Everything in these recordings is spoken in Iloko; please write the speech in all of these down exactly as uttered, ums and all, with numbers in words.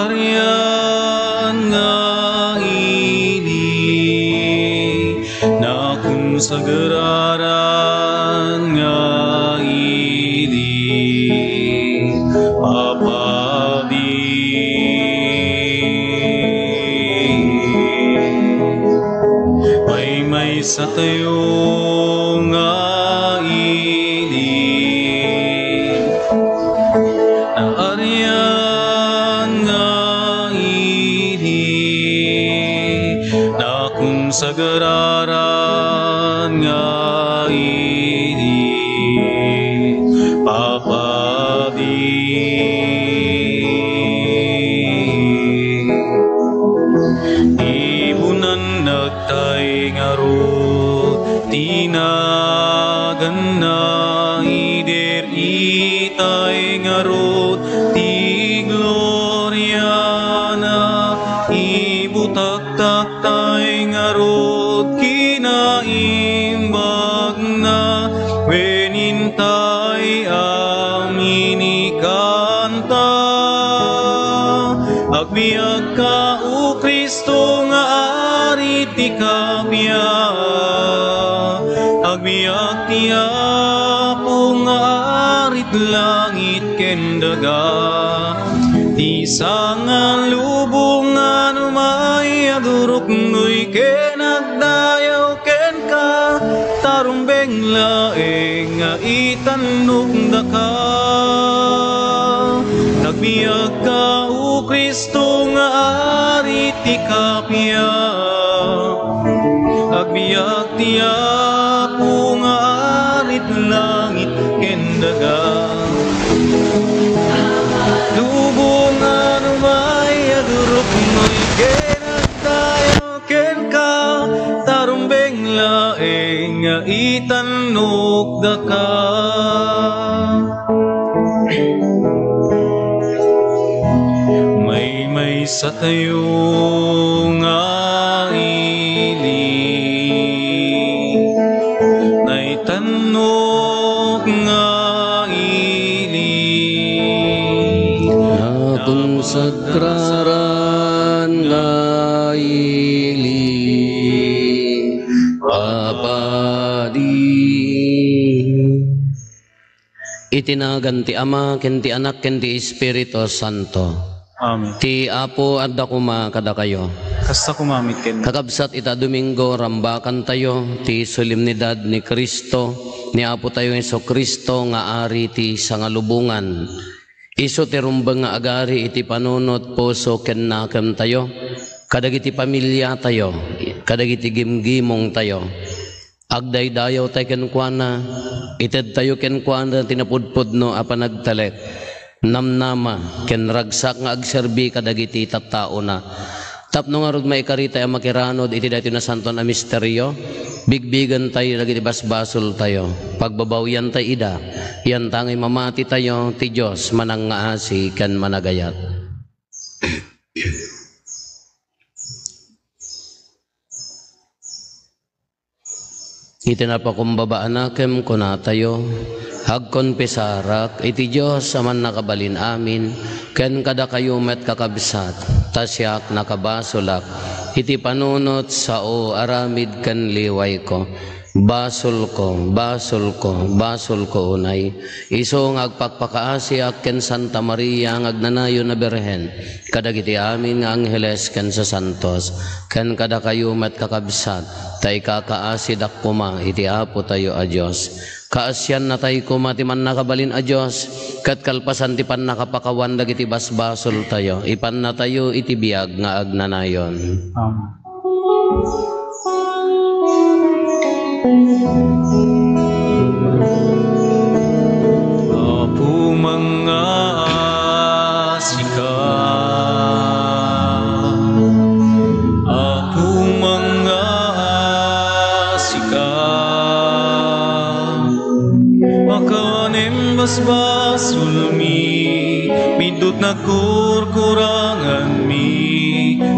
Arian nga ili, nakonsagraran nga ili, papadi. Maymaysa tayo nga ili, naarian nga ili, nakonsagraran nga ili, papadi. Ibunan tay ngarud ti naganna, idir itay ngarud ti gloriana, ibutaktak tay ngarud kinaimbagna, wen intay amin ikanta. Agbiagka, O Cristo nga Ari ti kappia. Agbiag ti Apo nga Ari ti langit ken daga. Ti sangallubongan umay aguruknoy ken agdayaw kenka, ta rumbeng laeng nga itannokdaka. Agbiagka, O Cristo nga Ari ti kappia. Agbiag ti Apo nga Ari ti langit ken daga. Lubongan umay aguruknoy ken agdayaw kenka, ta rumbeng laeng nga itannokdaka. Maymaysa tayo nga ili, naitannok nga ili, nakonsagraran nga ili, papadi. Iti nagan ti Ama, ken ti Anak, ken ti Espiritu Santo. Amen. Ti Apo adda koma kadakayo. Kasta koma met ken. Kakabsat, ita Domingo, rambakantayo ti solemnidad ni Cristo, ni Apotayo Jesu-Cristo nga Ari ti sangalubongan. Isu ti rumbeng nga agari iti panunot, puso, ken nakemtayo, kadagiti pamiliatayo, kadagiti gimgimongtayo. Agdaydayawtayo kenkuana, itedtayo kenkuana ti napudpudno a panagtalek, namnama, ken ragsak nga agserbi kadagiti tattaona. Tapno ngarud maikaritay a makiranud iti daytoy nasantoan a misterio, bigbigentayo dagiti basbasoltayo, pagbabawiantayo ida, yantangay mamatitayo ti Dios manangngaasi ken managayat. Iti napakumbaba a nakem, kunatayo, agkonfesarak iti Dios a Mannakabalin-amin, ken kadakayo met, kakabsat, ta siak nakabasolak iti panunot, sao, aramid, ken liwayko. Basolko, basolko, basolko unay. Isu nga agpakpakaasiak ken Santa Maria nga agnanayon a Birhen, kadagiti amin nga angheles ken sasantos, ken kadakayo met, kakabsat, ta ikakaasidak koma iti Apotayo a Dios. Kaasiannatay koma ti Mannakabalin a Dios, ket kalpasan ti pannakapakawan dagiti basbasoltayo, ipannatayo iti biag nga agnanayon. Amen. Apo, mangngaasika. Apo, mangngaasika. Pakawanem basbasolmi, midut nagkurkuranganmi,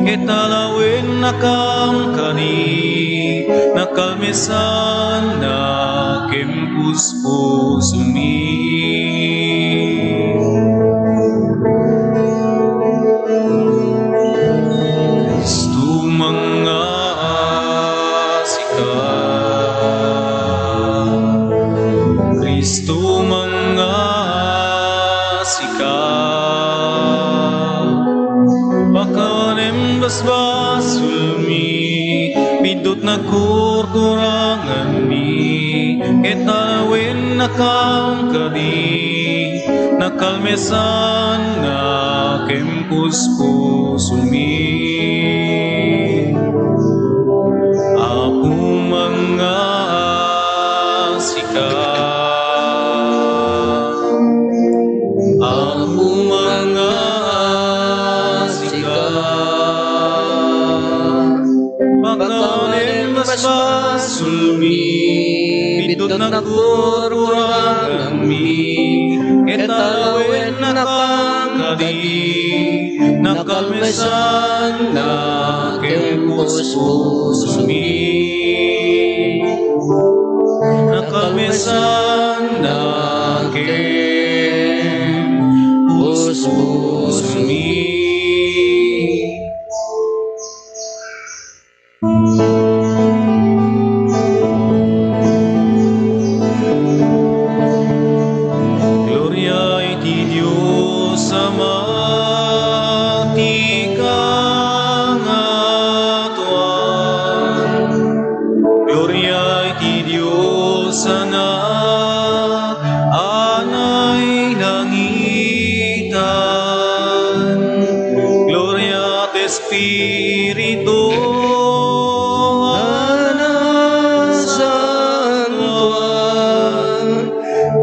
ket alawennakam kadi, nakalmesannak ken puspusomi. Basbasolmi, biddut nagkurkuranganmi, ket alawennakam kadi, nakalmesanna ken puspusomi. Apo, mangngaasika. Apo, mangngaasika. Pakawanem basbasolmi, biddut nagkurkuranganmi, ket alawennakam kadi, nakalmesanna ken puspusomi. Nakalmesanna ken puspusomi. Gloria iti Dios Ama ti kangatoan. Gloria iti Dios Anak a nailangitan. Gloria ti Espiritu a nasantoan.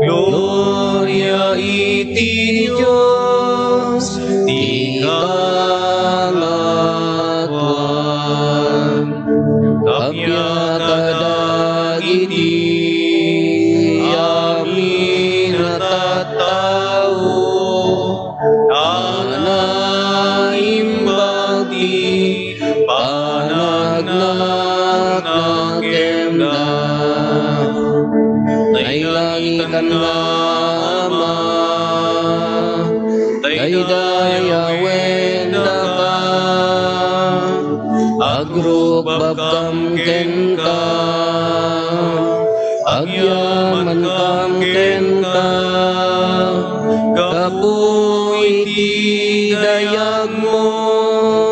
Gloria iti Dios ti kangatoan. Kappia kadagiti amin a tattao, ta naimbag ti panagnanakem kenka. Nailangitan nga Ama, daydayawendaka, agrubabkam kenka, agyamankam kenka, gapu iti dayagmo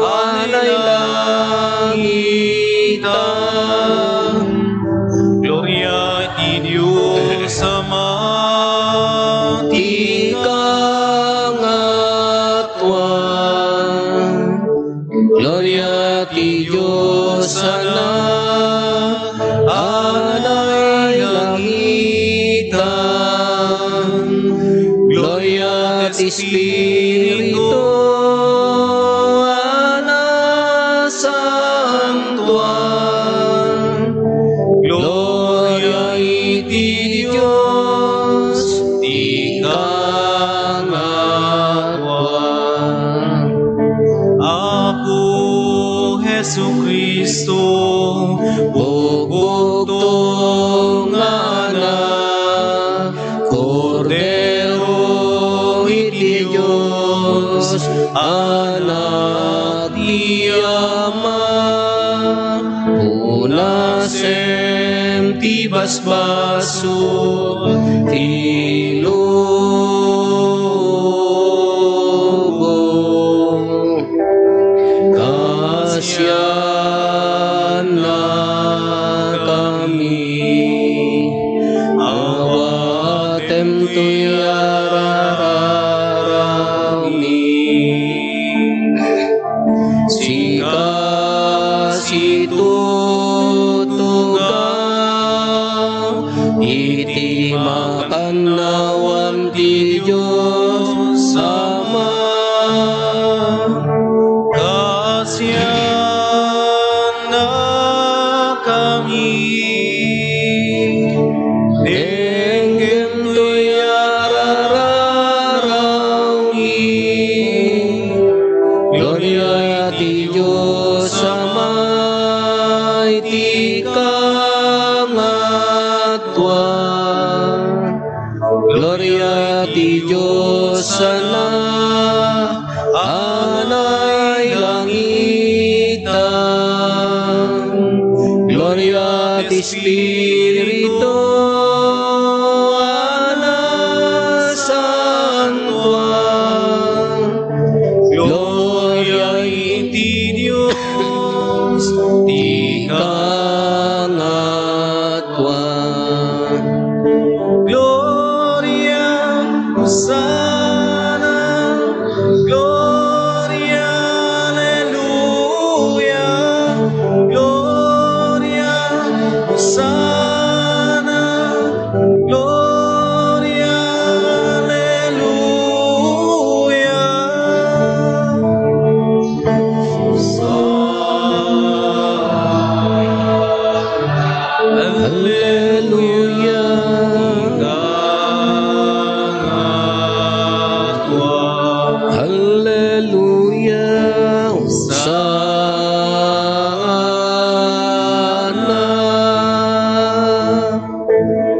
a nailangitan. Gloria iti Dios Ama ti kangatoan. Gloria ti Dios Anak a nailangitan. Gloria ti Espiritu a nasantoan. Gloria iti Dios ti kangatoan. Apo Jesucristo, bukbukto nga Anak, Kordero iti Dios, Anak ti Ama, punasem ti basbasol ti lubong. Kasiannakami, awatem toy a rararawmi. Sika situtugaw iti makannawan ti Dios Ama. Kasiannakami, denggem toy a rararawmi. Gloria ti Dios Ama iti kangatoan. Gloria ti Dios Anak a nailangitan. Gloria ti Espiritu a nasantoan. Gloria iti Dios Ti kangatwa. Gloria, Hosanna, Gloria, Alleluia, Gloria, Hosanna, Gloria, Alleluia. Alleluia. Alleluia. Hosanna.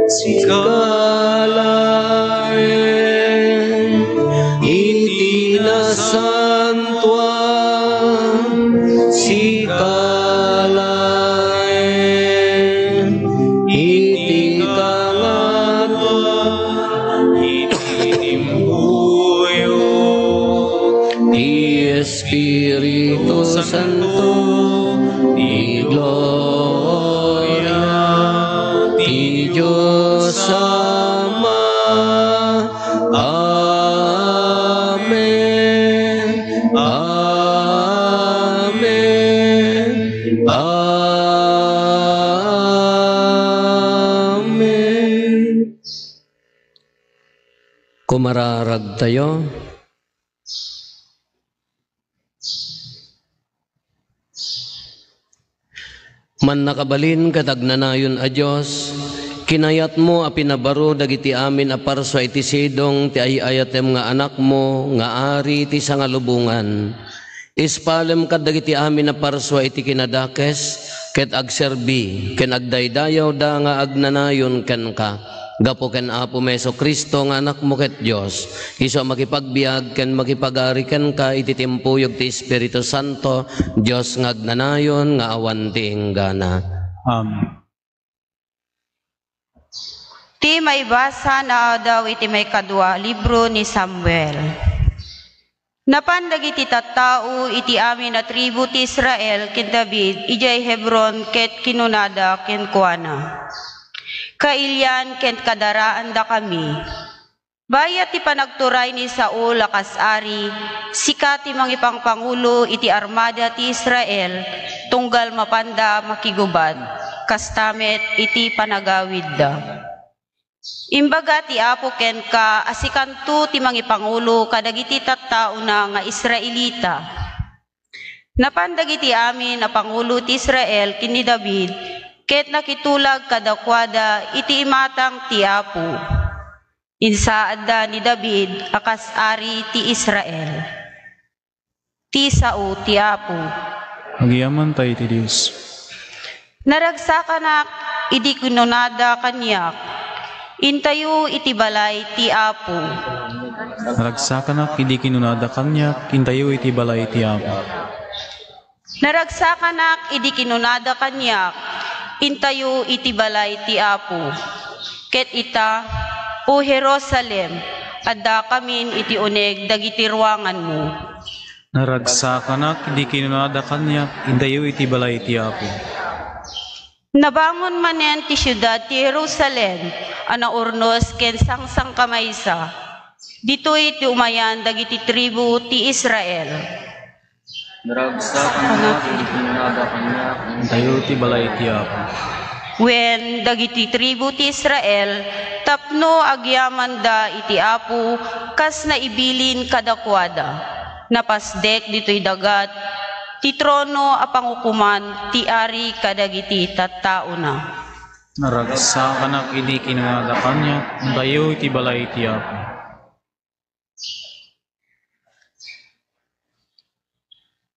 Sika laeng iti nasantoan, sika laeng iti kangatoan, iti timpuyog ti Espiritu Santo, ti gloria ti Dios Ama. Amen. Amen. Amen. Kumararagtayo. Mannakabalin ket agnanayon a Dios, kinayatmo a pinabaro dagiti amin a parsua iti sidong ti ay-ayatem nga Anakmo nga Ari ti sangalubongan. Ispalem kadagiti amin a parsua iti kinadakes ket agserbi ken agdaydayawda nga agnanayon kenka. Gapu ken Apomi Jesu-Cristo nga Anakmo ket Dios, isu a makipagbiag ken makipagari kenka iti timpuyog ti Espiritu Santo, Dios nga agnanayon nga awan ti inggana. Amen. Ti maibasa nga adaw iti maikadua libro ni Samuel. Napan dagiti tattao iti amin a tribu ti Israel ken David idiay Hebron ket kinunada kenkuana, "Kailian ken kadaraandakami. Bayat ti panagturay ni Saul a kas ari, sika ti mangipangpangulo iti armada ti Israel, tunggal mapanda makigubad, kasta met iti panagawidda." Imbaga ti Apo kenka a sikanto ti mangipangulo kadagiti tattaona nga Israelita. Napan dagiti amin a pangulo ti Israel ken ni David, ket nakitulag kadakuada iti imatang ti Apo. Insaadda ni David a kas ari ti Israel. Ti sao ti Apo. Agyamanta iti Dios. Naragsakanak idi kinunada kaniak, "Intayo iti balay ti Apo." Naragsakanak idi kinunada kaniak, "Intayo iti balay ti Apo." Naragsakanak idi kinunada kaniak, "Intayo iti balay ti Apo." Ket ita, O Jerusalem, addakamin iti uneg dagiti ruanganmo. Naragsakanak idi kinunada kaniak, "Intayo iti balay ti Apo." Nabangon manen ti siudad ti Jerusalem a naurnos ken sangsangkamaysa. Ditoy ti umayan dagiti tribu ti Israel. Naragsakanak idi kinunada kaniak, "Intayo ti balay ti Apo." Wen dagiti tribu ti Israel tapno agyamanda iti Apo kas naibilin kadakuada. Napasdek ditoy dagat ti trono a pangukoman ti ari kadagiti tattaona. Naragsakanak idi kinunada kaniak, "Intayo iti balay ti Apo."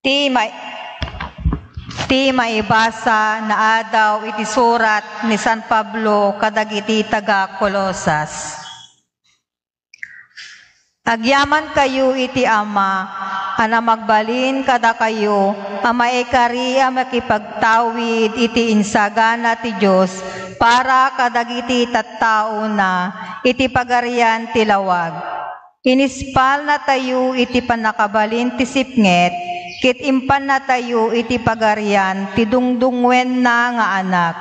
Ti mai-, ti maibasa nga adaw iti surat ni San Pablo kadagiti taga-Colosas. Agyamankayo iti Ama a namagbalin kadakayo a maikari a makipagtawid iti insagana ti Dios para kadagiti tattaona iti Pagarian ti lawag. Inispalnatayo iti pannakabalin ti sipnget ket impannatayo iti pagarian ti dungdungngoenna nga Anak.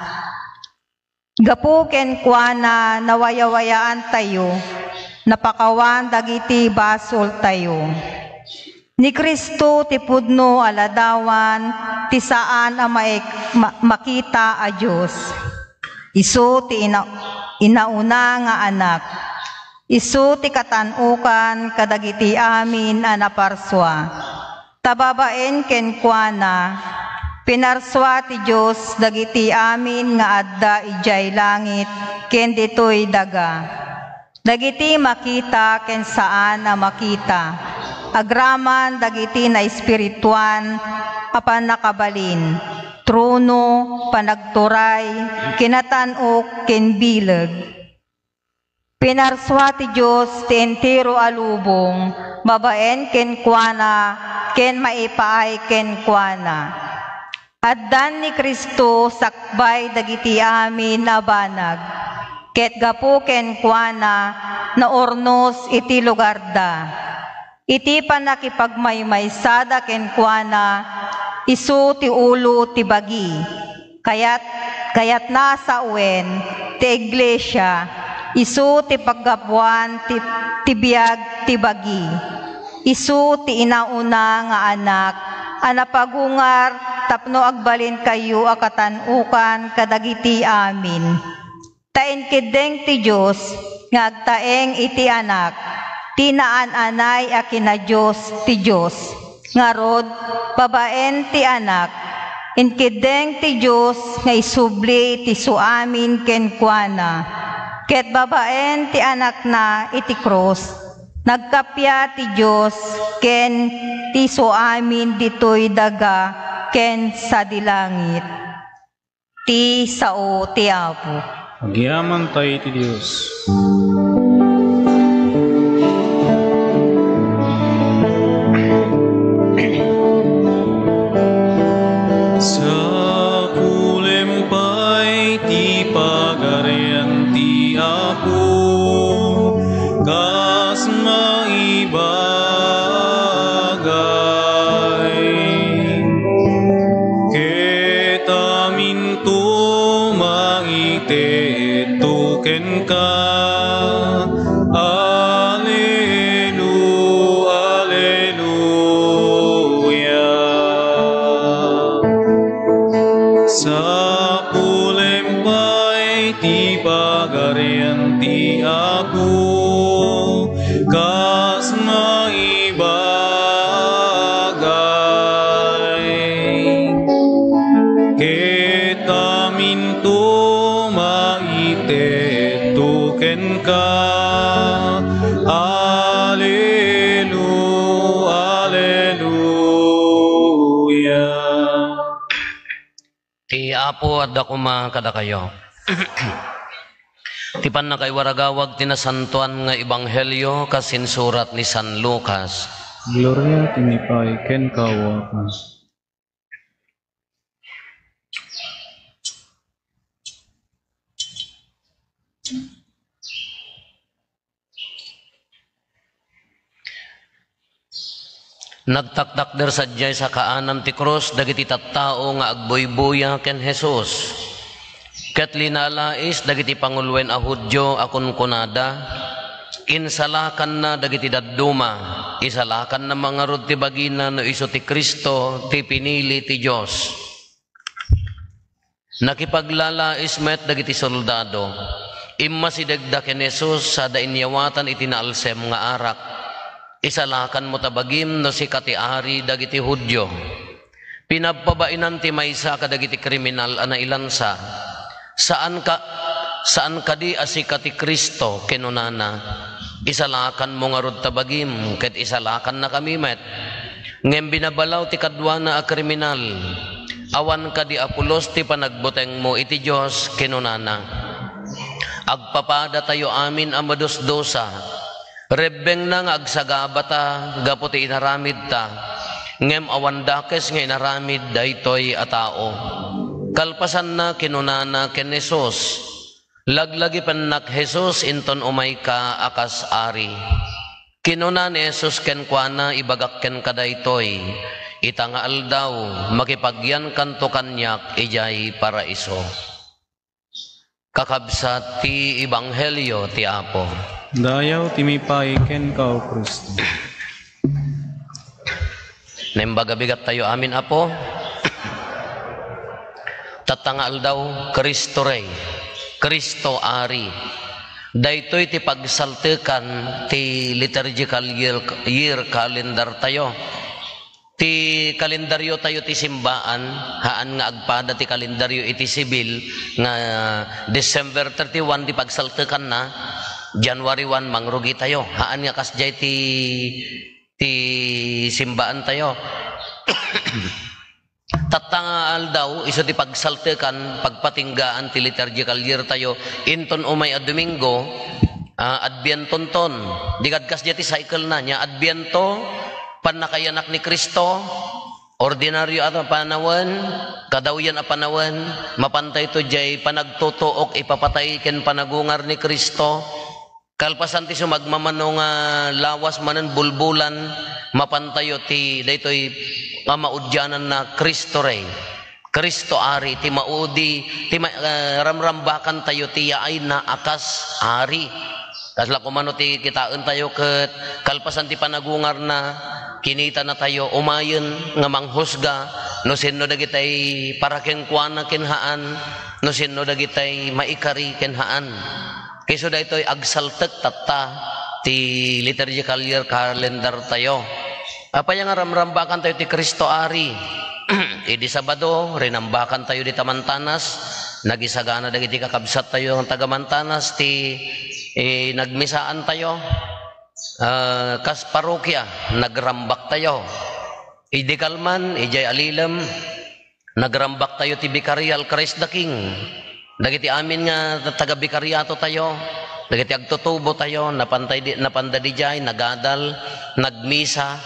Gapu kenkuana, nawayawayaantayo, napakawan dagiti basoltayo. Ni Cristo ti pudno a ladawan ti saan a maik-, ma-, makita a Dios. Isu ti ina-, inauna nga Anak. Isu ti katan-okan kadagiti amin a naparsua. Ta babaen kenkuana, pinarsua ti Dios dagiti amin nga adda idiay langit ken ditoy daga. Dagiti makita ken saan a makita, agraman dagiti naespirituan a pannakabalin, trono, panagturay, kinatan-ok, ken bileg. Pinarsua ti Dios ti entero a lubong babaen kenkuana ken maipaay kenkuana. Addan ni Cristo sakbay dagiti amin a banag, ket gapu kenkuana, naurnos iti lugarda. Iti pannakipagmaymaysada kenkuana, isu ti ulo ti bagi. Kayat-, kayatna a sawen ti iglesia, isu ti paggapuan ti, ti biag ti bagi. Isu ti inauna nga Anak a napagungar tapno agbalinkayo a katan-okan kadagiti amin. Ta inkeddeng ti Dios nga agtaeng iti Anak ti naan-anay a kina-Dios ti Dios. Ngarud, babaen ti Anak, inkeddeng ti Dios nga isubli ti suamin kenkuana. Ket babaen ti Anakna iti krus, nagkappia ti Dios ken ti suamin ditoy daga ken sadi langit. Ti sao ti Apo. Agyamankay ti Dios. Sapulem pay ti Pagarian ti Apo, kas maibagay. Ket aminto mangitedto kenka. Alelu-, Aleluya. Sapulem pay ti Pagarian ti Apo, kas maibagay. Ket aminto mangitedto kenka. Alelu-, Aleluya. Ti Apo adda koma kadakayo. Ti pannakaiwaragawag ti nasantoan nga ebanghelio kas insurat ni San Lucas. Gloria ti mipay kenka, Apo. Nagtaktakder sadiay sakaanam ti krus dagiti tattao nga agbuybuya ken Jesus. Ket linalais dagiti panguloen a Judio a kunkunada, "Insalakanna dagiti dadduma, isalakanna man ngarud ti bagina no isu ti Cristo, ti pinili ti Dios." Nakipaglalais met dagiti soldado. Immasidegda ken Jesus sada inyawatan iti naalsem nga arak. "Isalakanmo ta bagim no sika ti ari dagiti Judio." Pinabpabainan ti maysa kadagiti kriminal a nailansa. "Saan ka, saan kadi a sika ti Cristo?" kinunana. "Isalakanmo ngarud ta bagim, ket isalakannakami met." Ngem binabalaw ti kaduana a kriminal. "Awan kadi a pulos ti panagbutengmo iti Dios?" kinunana. "Agpapadatayo amin a madusdusa. Rebbengna nga agsagabata gapu ti inaramidta, ngem awan dakes nga inaramid daytoy a tao." Kalpasanna, kinunana ken Jesus, "Laglagipennak, Jesus, inton umayka a kas ari." Kinuna ni Jesus kenkuana, "Ibagak kenka daytoy, Ita nga aldaw, makipagyankanto kaniak idiay paraiso. Kakabsat ti ebanghelio ti Apo. Dayaw ti maipaay kenka, O Cristo. Naimbag a bigat tayo amin, Apo. Tatta nga aldaw, Cristo Rey, Cristo Ari. Daytoy ti pagsaltekan ti liturgical year, year calendar tayo. Ti kalendaryo tayo ti simbaan, haan nga agpada ti kalendaryo iti sibil nga December thirty-one ti pagsaltekanna, January one mangrugi tayo. Haan nga kasdiay ti, ti simbaan tayo. Tatta nga aldaw, isu ti pagsaltekan, pagpatinggaan ti liturgical year tayo, inton umay a Domingo, ah, Adbientonton. Di kad kasdiay ti cycle na, nia Adbiento, pannakayanak ni Cristo, ordinaryo a panawen, kadawyan a panawen, mapantayto diay panagtutuok ipapatay ken panagungar ni Cristo. Kalpasan ti sumagmamano nga lawas manen bulbulan, mapantayo ti daytoy a maudiananna Cristo Rey, Cristo Ari, ti maudi, ti ma-, eh, ramrambakantayo ti yaayna a kas Ari. Kasla kumano ti kitaentayo ket kalpasan ti panagungarna, kinitanatayo umayen nga manghusga no sinno dagitay para kenkuana ken haan, no sinno dagitay maikari ken haan. Isu daytoy agsaltek tatta ti liturgical year calendar tayo. Apay nga ramrambakan tayo ti Cristo Ari? Idi Sabado, rinambakan tayo dita Mantanas, nagisagana dagiti kakabsat tayo nga taga Mantanas ti, eh, nagmisaan tayo. Ah, kas parokia, nagrambak tayo. Idi kalman, idiay Alilem, nagrambak tayo ti Vicarial Christ the King. Dagiti amin nga taga-bikariato tayo, dagiti agtutubo tayo, napantay di, napanda didiay, nagadal, nagmisa.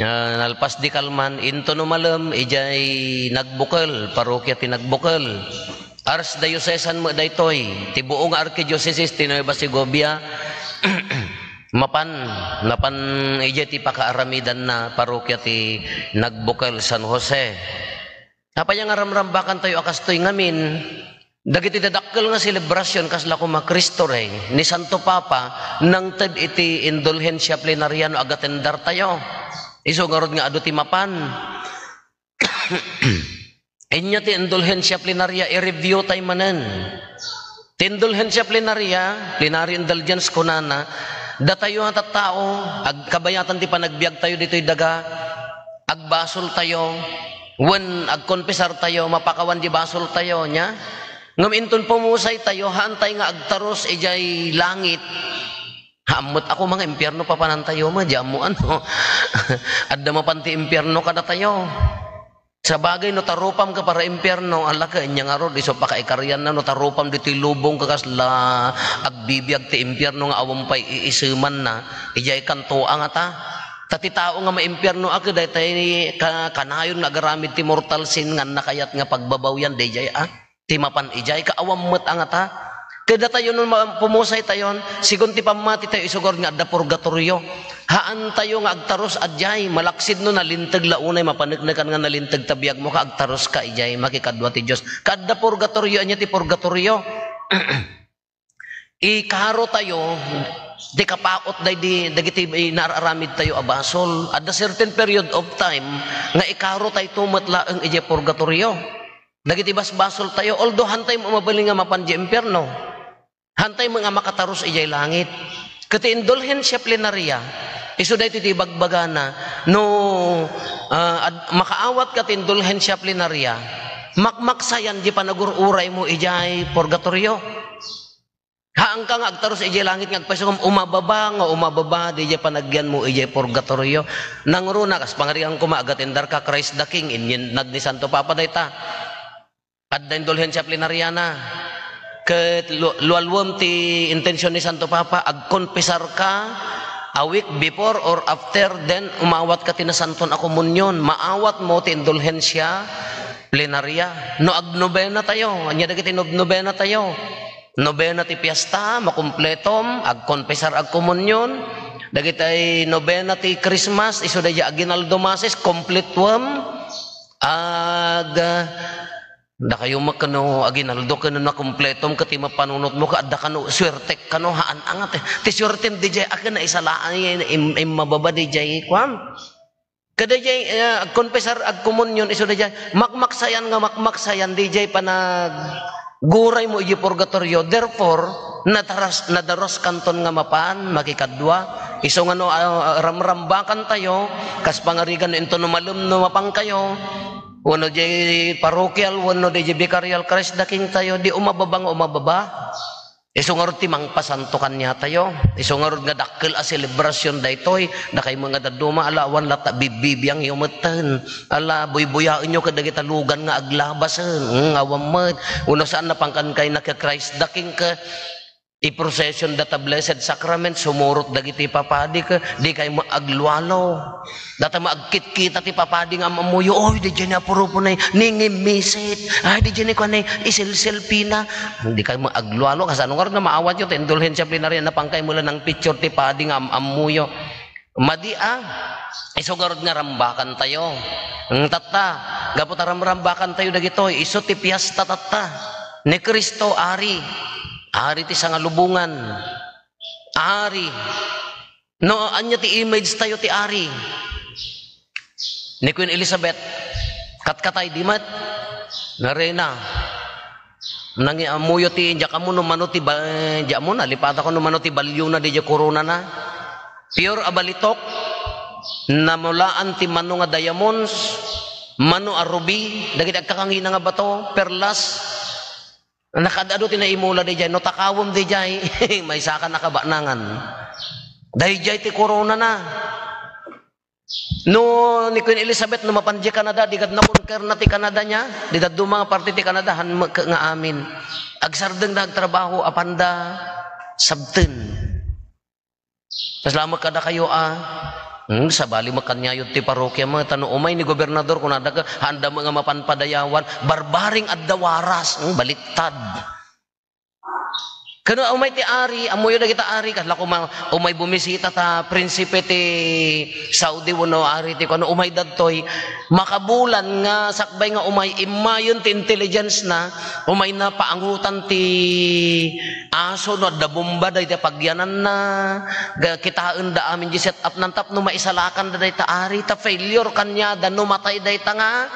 Ah, nalpas di kalman, inton umalem, idiay Nagbukel, parokia ti Nagbukel. Archdiocesan met daytoy, ti buo nga arkidiosesis ti Nueva Segovia. Mapan, napan idiay ti pakaaramidanna, parokia ti Nagbukel, San Jose. Apay nga ramrambakan tayo a kastoy ngamin, dagiti dadakkel nga selebrasyon kasla koma Cristo Rey, ni Santo Papa, nangted iti indulhensia plenaria no agatendar tayo. Isu ngarud nga adu ti mapan. Ania ti indulhensia plenaria, i-review tay manen. Ti indulhensia plenaria, plenary indulgence kunana, datayo nga tattao, agkabayatan ti panagbiag tayo ditoy daga, agbasol tayo, wen agkonpesar tayo, mapakawan di basol tayo, nia? Ngem inton pumusay tayo, haan tay nga agtarus idiay langit. Haan met a koma nga impierno papanan tayo, ma, di ammo ano. Adda mapan ti impierno kadatayo. Sabagay, no tarupam ka para impierno, ala ka, ania ngarud, isu pakaikarianna, no tarupam ditoy lubong ka kasla agbibiag ti impierno nga awan pay iisemanna, idiay kanto a ngata. Ta ti tao nga maimpierno a ket daytay ka-, kanayon nga agaramid ti mortal sin nga annakayat nga pagbabawian, daydiay a ti mapan idiay, ka awan met a ngata. Ket datayo no ma-, pumusay tayon, sigun ti pammati tayo, isugar nga adda purgatorio. Haan tayo nga agtarus a diay, malaksid no nalinteg la unay, mapaneknekan nga nalinteg ta biagmo ka, agtarus ka idiay, makikadua ti Dios. Ka adda purgatorio, ania ti purgatorio? Ikaro tayo ti kapaut daydi dagiti inaar-aramid tayo a basol. Adda certain period of time nga ikaro tayo met laeng idiay purgatorio. Dagiti basbasol tayo, although hantay mabalin nga mapan di impierno. Hantay nga makatarus idiay langit. Ket ti indulhensia plenaria, isu daytoy ti ibagbagana, no, ah, ad-, makaawat ka ti indulhensia plenaria, makmaksayan di panagur-uraymo idiay purgatorio. Haanka nga agtarus idiay langit nga agpaiso ngem umababa nga umababa diay panagyanmo idiay purgatorio. Nangruna, kas pangarigan koma, agatendar ka, Christ the King, inyannag ni Santo Papa dayta. Adda indulhensia plenariana. Ket lu-, lualuem ti intention ni Santo Papa, agkonpesar ka a week before or after, then umawat ka ti Nasanton a Komunion. Maawat mo ti indulhensia plenaria. No agnobena tayo, ania dagiti nobnobena tayo? Nobena ti fiesta, makumpletom, agkonpesar, agkomunion, Dagitay nobena ti Christmas, isu daydiay aginaldo Mass, kompletuem. Ag, dakayo met kano aginaldo ken nakompletom ket ti mapanunotmo ket adda kano suertek kano, haan angat. Ti suertem daydiay a ken naisalaan, im-, immababa daydiay kuan. Kadaydiay, eh, agkonpesar, agkomunyon, isu daydiay, makmaksayan nga makmaksayan, daydiay panagguray mo iti purgatorio. Therefore, nataras-, nadaruskanton nga mapan, makikadua. Isu nga no, ah, ramrambakan tayo, kas pangarigan no inton umalem no mapan kayo, wenno di parokial, wenno di vicarial Christ the King tayo, di umababa nga umababa. Isu ngarud ti mangpasanto kaniatayo. Isu ngarud nga dakkel a selebrasyon daytoy. Dakaymo nga dadduma, ala, awan latta bibbibiangyo metten. Ala, buybuyaenyo kadagita lugan nga aglabasen. Hmm, awan met. Wenno saan a pangkankay na ka Christ the King ka i-procession data Blessed Sacrament, sumurot dagiti papadi ka, dikaymo aglualo. Data maagkitkita ti papadi nga am-ammoyo, "Oy, daydiay ni Apo Rufo nay ningimmisit. Ay, daydiay ni kuanay iselselpina." Dikaymo aglualo, kasano ngarud nga maawatyo ti indulhensya plenarya, napangkaymo la nang picture ti padi nga am-ammoyo. Madi a, isu ngarud nga rambakan tayo. Ang tatta, gapu ta ramrambakan tayo dagitoy, isu ti piesta tatta. Ni Cristo, Ari. Ari ti sangalubongan. Ari. No, ania ti image tayo ti Ari? Ni Queen Elizabeth, katkatay, di met. Narena. Nangiammoyo ti, diak ammo no mano ti ba-, diak ammo, nalipatak no mano ti baliona, di diay koronana. Pure a balitok, namulaan ti mano nga diamonds, mano a ruby, dagiti agkakangina nga bato, perlas. Nakaad-adu ti naimula daydiay, no takawem daydiay, maysakan a kabanangan. Daydiay ti koronana. No, ni Queen Elizabeth, no mapan diay Canada, di gad nakonkerna ti Canada niya, di dadduma nga parte ti Canada, han me-, nga amin. Agsardeng da agtrabaho, apanda sabten. Kasla met kadakayo a, hmm, sabali met kaniayo ti parokia met, ta no umay ni gobernador, kunada ka, haanda met nga mapan padayawan, barbaring adda waras, hmm, baliktad. Ken umay ti ari, ammoyo dagita ari, kasla kuma-, umay bumisita ta prinsipe ti Saudi wenno ari ti kuno, umay dadtoy, makabulan nga sakbay nga umay, immayon ti intelligence na, umay na paangutan ti aso no adda bomba dayta pagyananna, ga-, kitaen da amin di set up nan tapno maisalakan da dayta ari, ta failure kaniada no matay dayta nga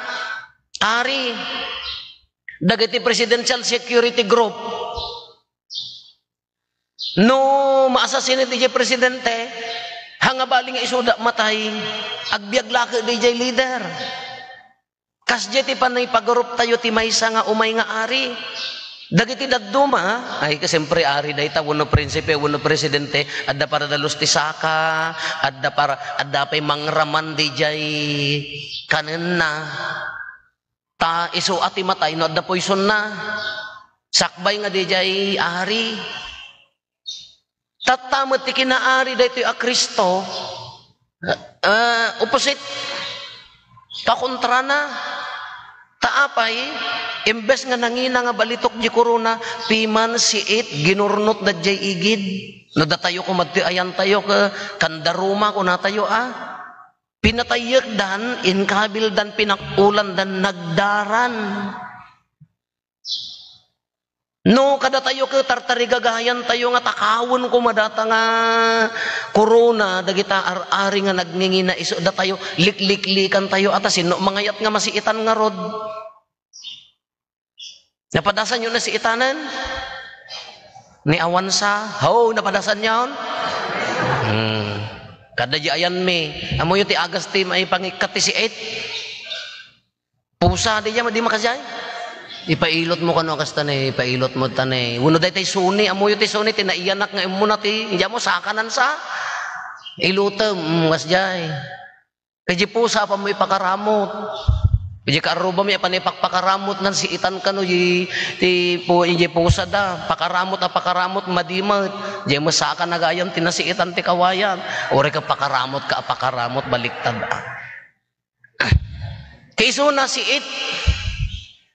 ari. Dagiti presidential security group, no ma-assassinate diay presidente, hanga bali nga isuda matay, agbiag la ket diay leader. Kasdiay ti panay pagarup tayo ti maysa nga umay nga ari. Dagiti dadduma, ay, ka-, siyempre, ari dayta, wenno prinsipe, wenno presidente, adda para dalus ti saka, adda para, adda pay mangraman diay kanenna. Ta isu a ti matay no adda poisonna. Sakbay nga diay ari. Tatta met ti kinaari daytoy a Cristo, eh, opposite. Kakontrana. Ta apay, imbes nga nangina nga balitok di korona, piman siit, ginurnot da diay igid. No datayo koma ti ayantayo, ka-, kanda Roma, kunatayo, a. Pinatayyekdan, inkabildan, pinak-ulandan, nagdaran. No, kadatayo ket tartarigagayan tayo nga takawen koma data nga korona, dagita ar-ari nga nagngingina isu datayo, likliklikan tayo, ata sino mangayat nga masiitan ngarud? Napadasanyo na si itanen? Ni awan sa? Ho, napadasanyon? Hmm. Kada di ayan mi. Amoyo ti agas ti maipangikkat ti siit. Pusa, di diay, di makasdiay? Ipailot mo kano, kasta ne, ipailot mo ta ne. Wenno daytay suni, amoyo ti suni, ti naiyanak nga immo na ti, di mo sakanan sa? Ilutem, mm, kasdiay. Kay di pusa, apan mo ipakaramot. Di karruba mi, apan ipakpakaramot, nan siitan kano, di, ti pu-, di pusa da. Pakaramot, a pakaramot, madimet. Di mo saka nagayam, ti nasiitan ti kawayan. Uri ka pakaramot ka, a pakaramot, baliktad, a. Ti isuna, siit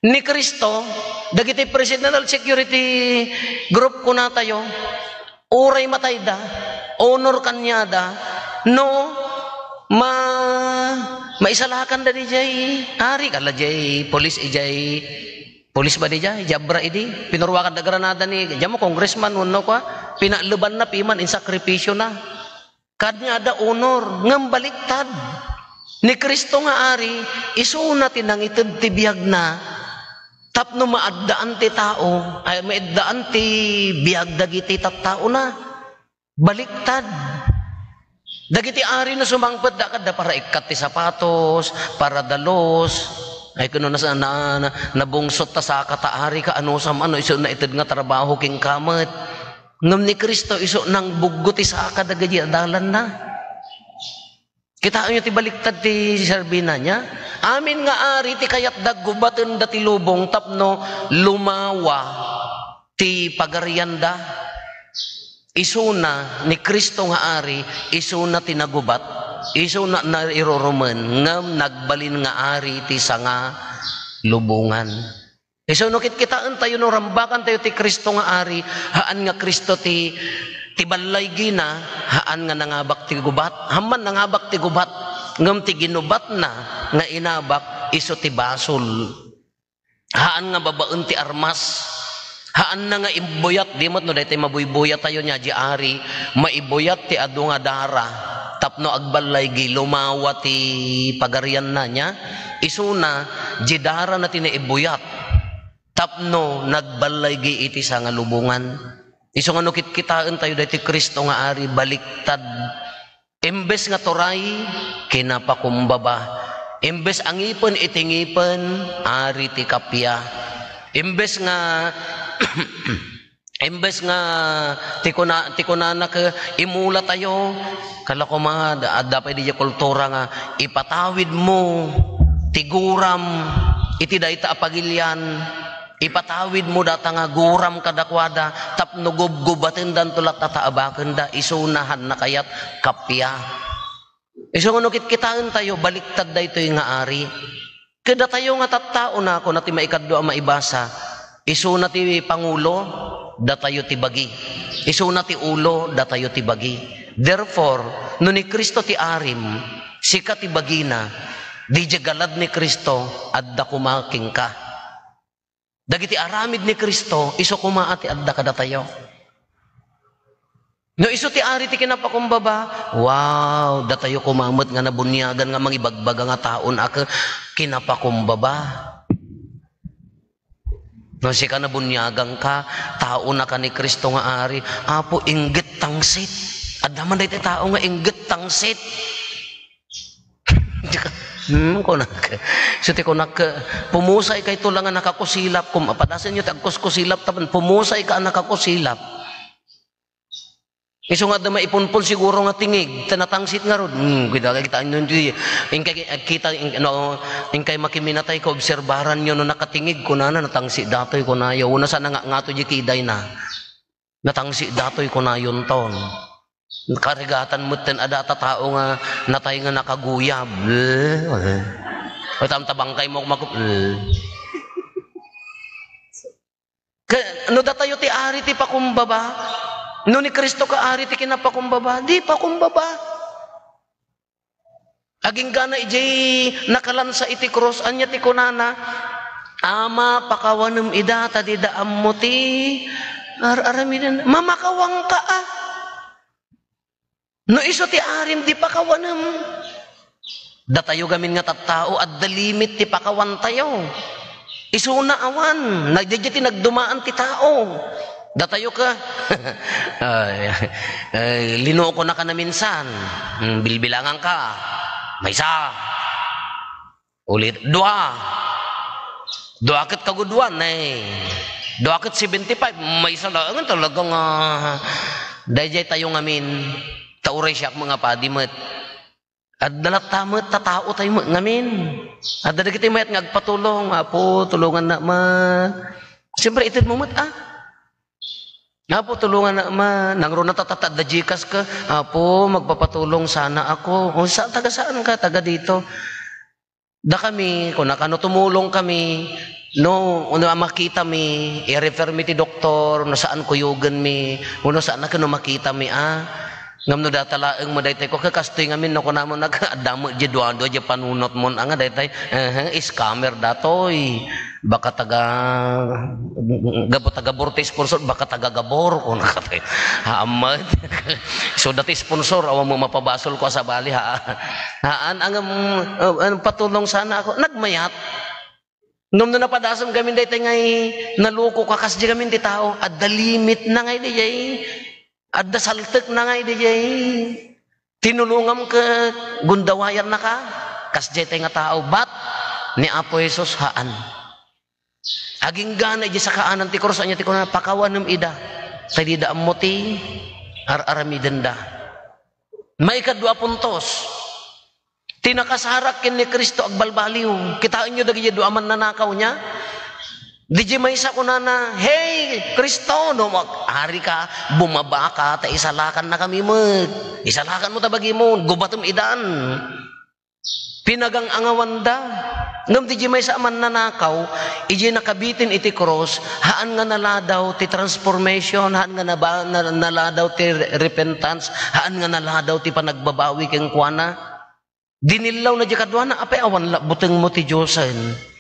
ni Cristo, dagiti presidential security group, kunatayo, uray matayda, Honor kaniada, no, ma-, maisalakanda dijay ari, kala jay pulis ijay, pulis ba dijay, jabra idi, pinuruakan da Granada ni, jamo congressman, wenno kwa, pinalebanna piman in sakripisiona. Kaniada honor, ngem baliktad. Ni Cristo nga ari, isuna ti nangited ti biagna, tapno maaddaan ti tao, ay, maaddaan ti biag dagiti tattaona. Baliktad. Dagiti ari no sumangpet, da kadda para ikkat ti sapatos, para dalos. Ay, kuno na, na, na, nabungsot ta saka ta ari ka, ano sa ano, isu naited nga trabaho king kamet. Ngem ni Cristo, isu nang buggo ti saka dagiti adalanna. Kitaenyo ti baliktad ti serbina niya. Amin nga ari ti kayatda gubatenda ti lubong tapno lumawa ti pagarianda. Isuna ni Cristo nga ari, isuna ti nagubat, isuna nairurumen, ngem nagbalin nga ari ti sanga lubongan. Isu no kitkitaentayo no rambakantayo ti Cristo nga ari, haan nga Cristo ti, ti ballaygina, haan nga nangabak ti gubat, amman nangabak ti gubat, ngem ti ginubatna nga inabak isu ti basol. Haan nga babaen ti armas. Haanna nga imbuyat, di met no daytoy mabuybuyatayo nia di ari, maibuyat ti adu nga dara tapno agballaygi, lumawa ti pagarianna nia. Isuna, di darana ti naibuyat tapno nagballaygi iti sanga lubongan. Isu nga no kitkitaentayo daytoy Cristo nga ari, baliktad. Imbes nga turay, kinapakumbaba. Imbes a ngipen iti ngipen, ari ti kappia. Imbes nga, imbes nga ti kuna-, ti kunana ket imulatayo, kala koma, da-, adda pay didiay kultura nga ipatawidmo ti guram iti dayta a pagilian. Ipatawidmo data nga guram kadakuada tapno gubgubatendanto latta ta abakenda, isuna haan nga kayat kappia. Isu nga no kitkitaentayo, baliktad daytoy nga ari. Ket datayo nga tattaona, kuna ti maikadua a maibasa, isuna ti pangulo, datayo ti bagi. Isuna ti ulo, datayo ti bagi. Therefore, no ni Cristo ti arim, sika ti bagina, didiay galad ni Cristo, adda koma kenka. Dagiti aramid ni Cristo, isu koma a ti adda kadatayo. No isu ti ari ti kinapakumbaba, wow, datayo koma met nga nabuniagan nga mangibagbaga nga taon a ke-, kinapakumbaba. No sika nabuniaganka, taonaka ni Cristo nga ari, Apo, inggit tangsit. Adda man daytoy tao nga inggit tangsit. Hmm, kunak. So, ti kunak, pumusay kayto lang nga nakakusilap, kum-, padasenyo ti agkuskusilap, tapno pumusay ka a nakakusilap. Isu nga adda maipunpon siguro nga tingig, ta natangsit ngarud. Hmm, kita, kita, ano, hindi, inkay, kita, in-, no, inkay makiminatay ka, obserbaran nyo, no nakatingig, kunana, natangsit datoy, kunayo. Una sana nga, ngato di kidayna. Natangsit datoy, kunayonton. Karigatan met ten adda ta tao nga natay nga nakaguyab. Eh, eh. O, tamta bangkay mo, kumakup-, eh. Ka-, no datayo ti ari ti pakumbaba, no ni Cristo ka ari ti kinapakumbaba, di pakumbaba. Aginggana idiay nakalansa iti krus, ania ti kunana? Ama, pakawanem ida, ta dida ammo ti ar-aramiden. Mamakawangka a. No isu ti arim, di pakawanem. Datayo gamin nga tattao, adda limit ti pakawantayo. Isuna awan, nagdadya ti nagdumaan ti tao. Datayo ka. Ay, ay, linuko na ka na minsan. Hmm, bilbilangan ka. Maysa. Ulit, dua. Dua ket kaguduan, eh. Dua ket seventy-five, maysa laeng talaga nga daydiay tayo ngamin. Ta uray siak nga padi met. Adda latta met, tatao tayo met ngamin. Adda dagiti mayat nga agpatulong, Apo, tulongan na ma. Siyempre, ited mo met, ah. Apo, tulungan na ma. Nangro na tatata, adda Gcash ka. Apo, magpapatulong sana ako. O, sa, taga saan ka? Taga dito. Da kami, kuna kano tumulong kami, no, no makita mi, i-refer mi ti doktor, no saan kuyogen mi, no saan na kano makita mi, ah. Ngem no data laeng mo daytoy ko, kastoy ngamin no kunamo nag-, adda met di dua-dua di panunotmon, anga daytoy, ehe, scammer datoy. Baka taga, gapu-, taga Borte sponsor, baka taga Gabor, kuno ka tayo. Haan met. So, dati sponsor, awan mo mapabasol ko, sabali, ha? Haan, ang, um, uh, patulong sana ako. Nagmayat. Ngem no napadasem gamin daytoy ngay, naluko ka, kas di gamin ti tao, adda limit na ngay di jay. Adda saltek na ngay di jay. Tinulongam ket gundawayan naka, kas daytoy nga tao. But, ni Apo Jesus, haan. Aginggana iti sakaanan ti krus, ania ti kuna, pakawanem ida. Ta dida ammo ti ar-aramidenda. Maikadua a puntos, ti nakasarak ken ni Cristo agbalbaliw. Kitaenyo dagiti dua a mannanakaw nia? Didi maysa kunana, "Hey, Cristo, no mag-, ari ka, bumaba ka, ta isalakan na kami met. Isalakan mo ta bagimon, gubatem idan." Pinagang-angawanda. Ngem didi maysa a mannanakaw, idi nakabiten iti krus, haan nga naladaw ti transformation, haan nga naba-, na-, naladaw ti re-, repentance, haan nga naladaw ti panagbabawi kenkuana. Dinillawna di kaduana, apay awan la butengmo ti Diosen.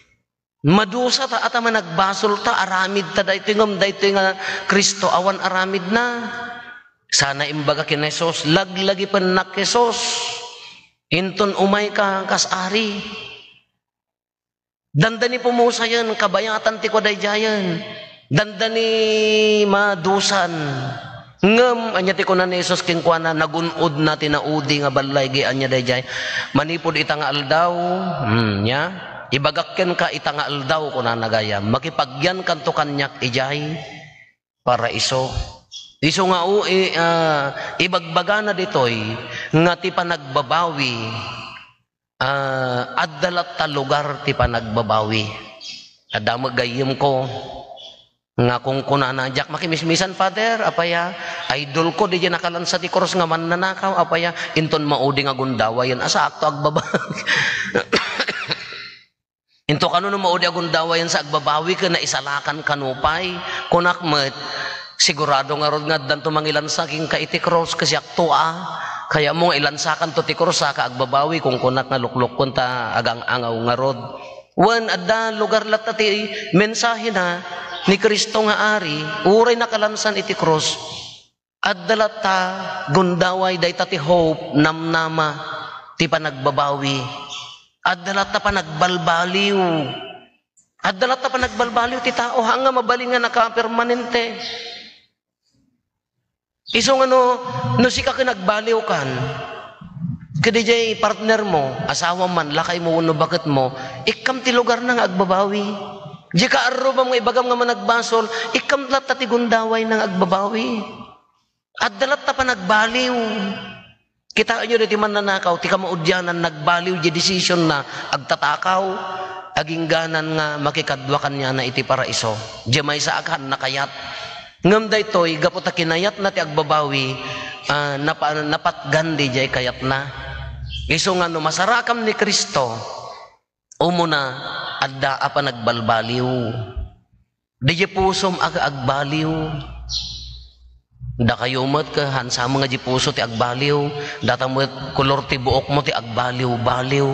Madusa ta, ata managbasol ta, aramid ta daytoy, ngem daytoy nga Cristo awan aramidna. Sana imbaga ken Jesus, "Laglagipennak, Jesus. Inton umayka kas ari." Dandani pumusayen, kabayatan ti kua daydiayen. Dandani madusan. Ngem, ania ti kuna ni Jesus kenkuana, nagun-odna ti naudi nga ballay, ania daydiay? Manipud ita nga aldaw, hmm, nia? Ibagak kenka ita nga aldaw, kunana gayam. Makipagyankanto kaniak idiay paraiso. Isu nga o-, i-, ah, ibagbagana ditoy nga ti panagbabawi, ah, adda latta lugar ti panagbabawi. Adda met gayyemko nga kunkunana, "Diak makimismisan, Father, apaya, idol ko, di nakalansa ti krus nga mannanakaw, apaya, inton maudi nga gundawayen, asaakto agbabawi." Into kano no maudi a gundawayen sa agbabawi ken naisalakan kano pay? Kunak met, sigurado ngarud nga addanto mangilansa kenka iti krus, kasiakto a. Kayatmo nga ilansakanto ti krus, saka agbabawi, kunkunak nga luklukkon ta agang-angaw ngarud. Wen, adda lugar latta ti mensahena ni Cristo nga Ari, uray nakalansan iti krus. Adda latta gundaway dayta ti hope, namnama ti panagbabawi. Adda latta panagbalbaliw. Adda latta panagbalbaliw ti tao, haan nga mabalin nga nakapermanente. Isu nga no, no sika ket nagbaliwkan, ket idiay partner mo, asawam man, lakay mo, wenno baket mo, ikkam ti lugar na nga agbabawi. Di ka arrubam nga ibagam nga managbasol, ikkam latta ti gundaway na nga agbabawi. Adda latta panagbaliw. Kitaenyo daytoy mannanakaw, ti kamaudianan, nagbaliw di decision na, agtatakaw, agingganan nga makikadua kaniana iti paraiso. Di maysa a haan nakayat. Ngem daytoy, gapu ta kinayatna ti agbabawi, ah, napa-, napatgan di jay kayatna. Isu nga no masarakam ni Cristo, umuna, adda a panagbalbaliw. Dayjay pusom a agbaliw. Dakayo met ket hansamen nga di puso ti agbaliw. Data met kolor ti buokmo ti agbaliw-baliw.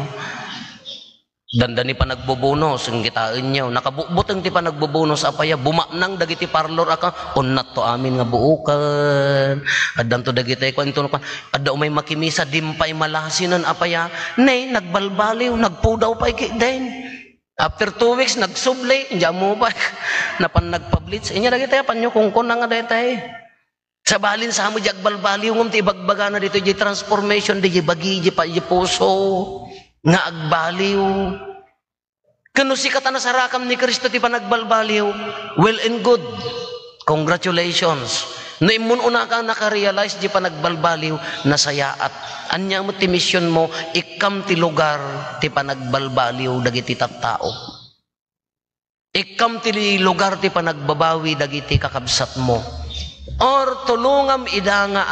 Dandani panagbubunos, kitaenyo. Nakabutbuteng ti panagbubunos, apaya, bumaknang dagiti parlor a ka, unnatto amin nga buoken. Addanto dagiti, kuan, inton, kuan, adda umay makimisa, dimpay malasinen, apaya, ne, nagbalbaliw, nagpudaw pay ketdin. After two weeks, nagsubli, diay ammo pay. Napan nagpa-bleach. Inya dagiti, apanyo kunkuna nga daytay. Sabalin sa mo, di agbalbaliw, ngem ti ibagbagana dito, di transformation, di bagi, di pa, di puso, nga agbaliw. Ken no sika ta nasarakam ni Cristo ti panagbalbaliw, well and good. Congratulations. No immun-una ka naka-realize di panagbalbaliw, nasayaat. Ania met ti mission mo, ikkam ti lugar ti panagbalbaliw dagiti tattao. Ikkam ti lugar ti panagbabawi dagiti kakabsatmo. Or tulongam ida nga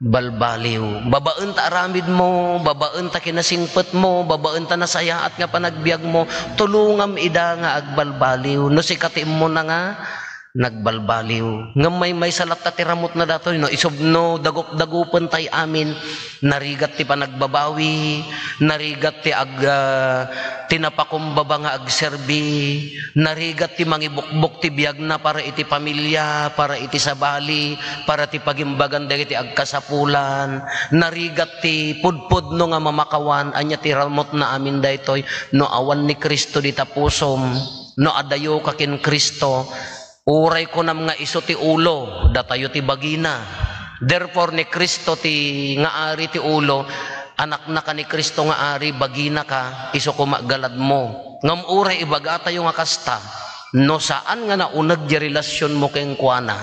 agbalbaliw. Babaen ta aramidmo, babaen ta kinasingpetmo, babaen ta nasayaat nga panagbiagmo, tulongam ida nga agbalbaliw. No sika ti immuna nga nagbalbaliw. Ngem maymaysa latta ti ramutna datoy, no? Isubno, dagup-dagupen tay amin. Narigat ti panagbabawi, narigat ti ag-, ah, ti napakumbaba nga agserbi, narigat ti mangibukbok ti biagna para iti pamilia, para iti sabali, para ti pagimbagan dagiti agkasapulan, narigat ti pudpudno nga mamakawan. Ania ti ramutna amin daytoy? No awan ni Cristo dita pusom, no adayoka ken Cristo, uray kunam nga isu ti ulo, datayo ti bagina. Therefore, ni Cristo ti nga ari ti ulo, anaknaka ni Cristo nga ari, baginaka, isu koma galadmo. Ngem uray ibagatayo nga kasta, no saan nga nauneg ti relasionmo kenkuana,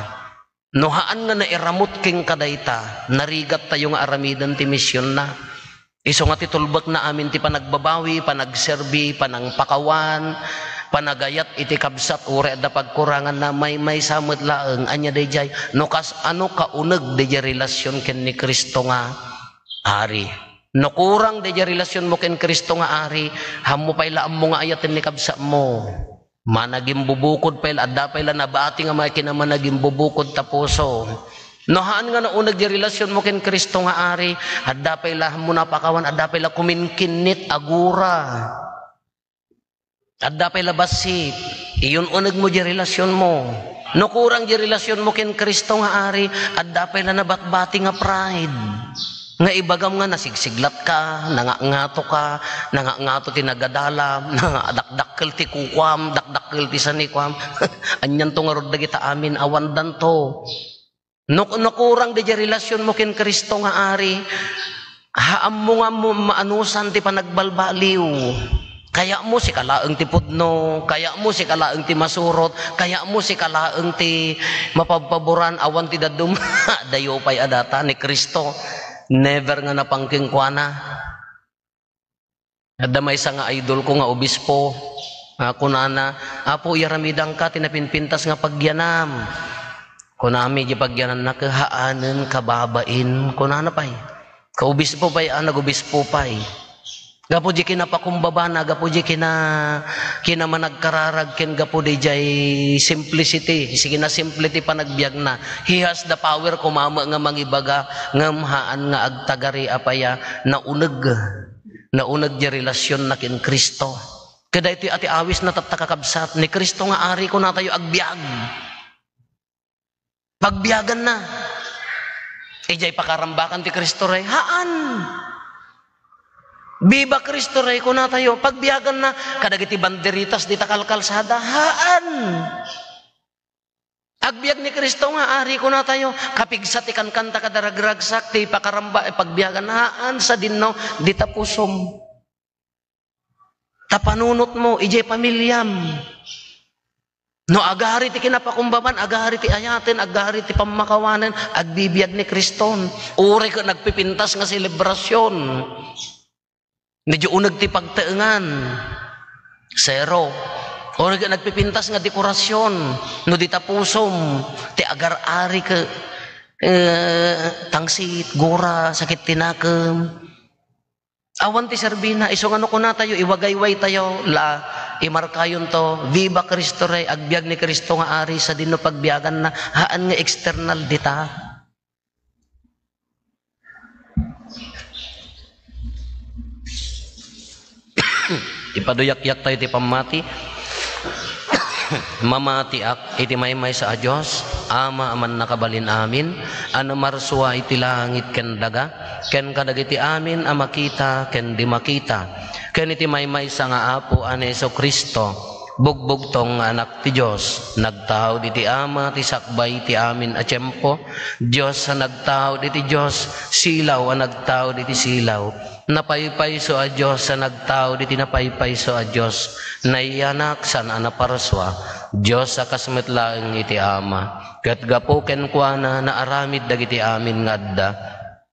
no haan nga nairamut kenka dayta, narigattayo nga aramiden ti misionna. Isu nga ti tulbekna amin ti panagbabawi, panagserbi, panangpakawan, panagayat iti kabsat, uray adda pagkuranganna, maymaysa met laeng. Ania daydiay? No kas-, ano kauneg daydiay relasion ken ni Cristo nga Ari? No kurang daydiay relasionmo ken Cristo nga Ari, hammo pay la ammo nga ayaten ni kabsatmo. Managimbubukod pay la, adda pay la nabati nga makina managimbubukod ta puso. No haan nga nauneg ti relasionmo ken Cristo nga Ari, adda pay la hammo napakawan, adda pay la kuminkinnit a gura. Adda pay la bassit, iyun-unegmo ti relasionmo. No kurang ti relasionmo ken Cristo nga Ari, adda pay la nabatbati nga pride. Nga ibagam nga nasigsiglatka, nangangato ka, nangangato ti nagadalam, dakdakkel ti kukuam, dakdakkel ti sanikuam. Anianto ngarud dagita amin? Awandanto. No, no kurang daydiay relasionmo ken Cristo nga Ari, haanmo nga mo-, maanusan ti panagbalbaliw. Kayatmo sika laeng ti pudno, kayatmo sika laeng ti masurot, kayatmo sika laeng ti mapabpaboran, awan ti dadduma. Adayo pay a data ni Cristo. Never nga napan kenkuana. Adda maysa nga idolko nga obispo. Ah, kunana, "Apo, iyaramidanka ti napinpintas nga pagyanam." Kunami, "Di pagyananna ket haanen kababain." Kunana pay. Kaobispo pay, ah, nagobispo pay. Gapu di kinapakumbabana, gapu di kina-, kinamanagkararag, ken gapu di jay simplicity, sige na simple ti panagbiagna. He has the power kumama nga mangibaga, ngem haan nga agtagari a paya, nauneg. Nauneg di relasionna ken Cristo. Ket daytoy a ti awisna tatta, kakabsat, ni Cristo nga Ari, kunatayo, agbiag. Pagbiaganna. Idiay pakarambakan ti Cristo Rey? Haan. Viva Cristo Rey, kunatayo, pagbiaganna. Kadagiti banderitas dita kalkalsada? Haan. Agbiag ni Cristo nga Ari, kunatayo, kapigsa ti kankanta kadaragragsak, ti pakaramba, eh, pagbiaganna? Haan, sadinno, dita pusom. Ta panunotmo, idiay pamiliam. No agari ti kinapakumbaban, agari ti ayaten, agari ti pammakawanen, agbibiag ni Criston. Uray ket nagpipintas nga selebrasion, medyo uneg ti pagtaengan. Zero. Uray ket nagpipintas nga dekorasion, no dita pusom, ti agar-ari ket, eh, tangsit, gura, sakit ti nakem. Awan ti serbina, isu nga no kunatayo, iwagaywaytayo, la, imarkayonto, Viva Cristo Rey, agbiag ni Cristo nga Ari, sadinno pagbiaganna, haan nga external dita. Ipaduyakyaktayo ti pammati. Mamatiak iti maymaysa a Dios, Ama a mannakabalin amin, a namarsua iti langit ken daga, ken kadagiti amin a makita ken di makita, ken iti maymaysa nga Apo a ni Jesu-Cristo, bugbugtong nga Anak ti Dios, nagtaud iti Ama ti sakbay ti amin a tiempo, Dios a nagtaud iti Dios, silaw a nagtaud iti silaw, napaypayso a Dios a nagtaud iti napaypayso a Dios, nayanak saan a naparsua, Dios a kas met laeng iti Ama, ket gapu kenkuana naaramid dagiti amin nga adda.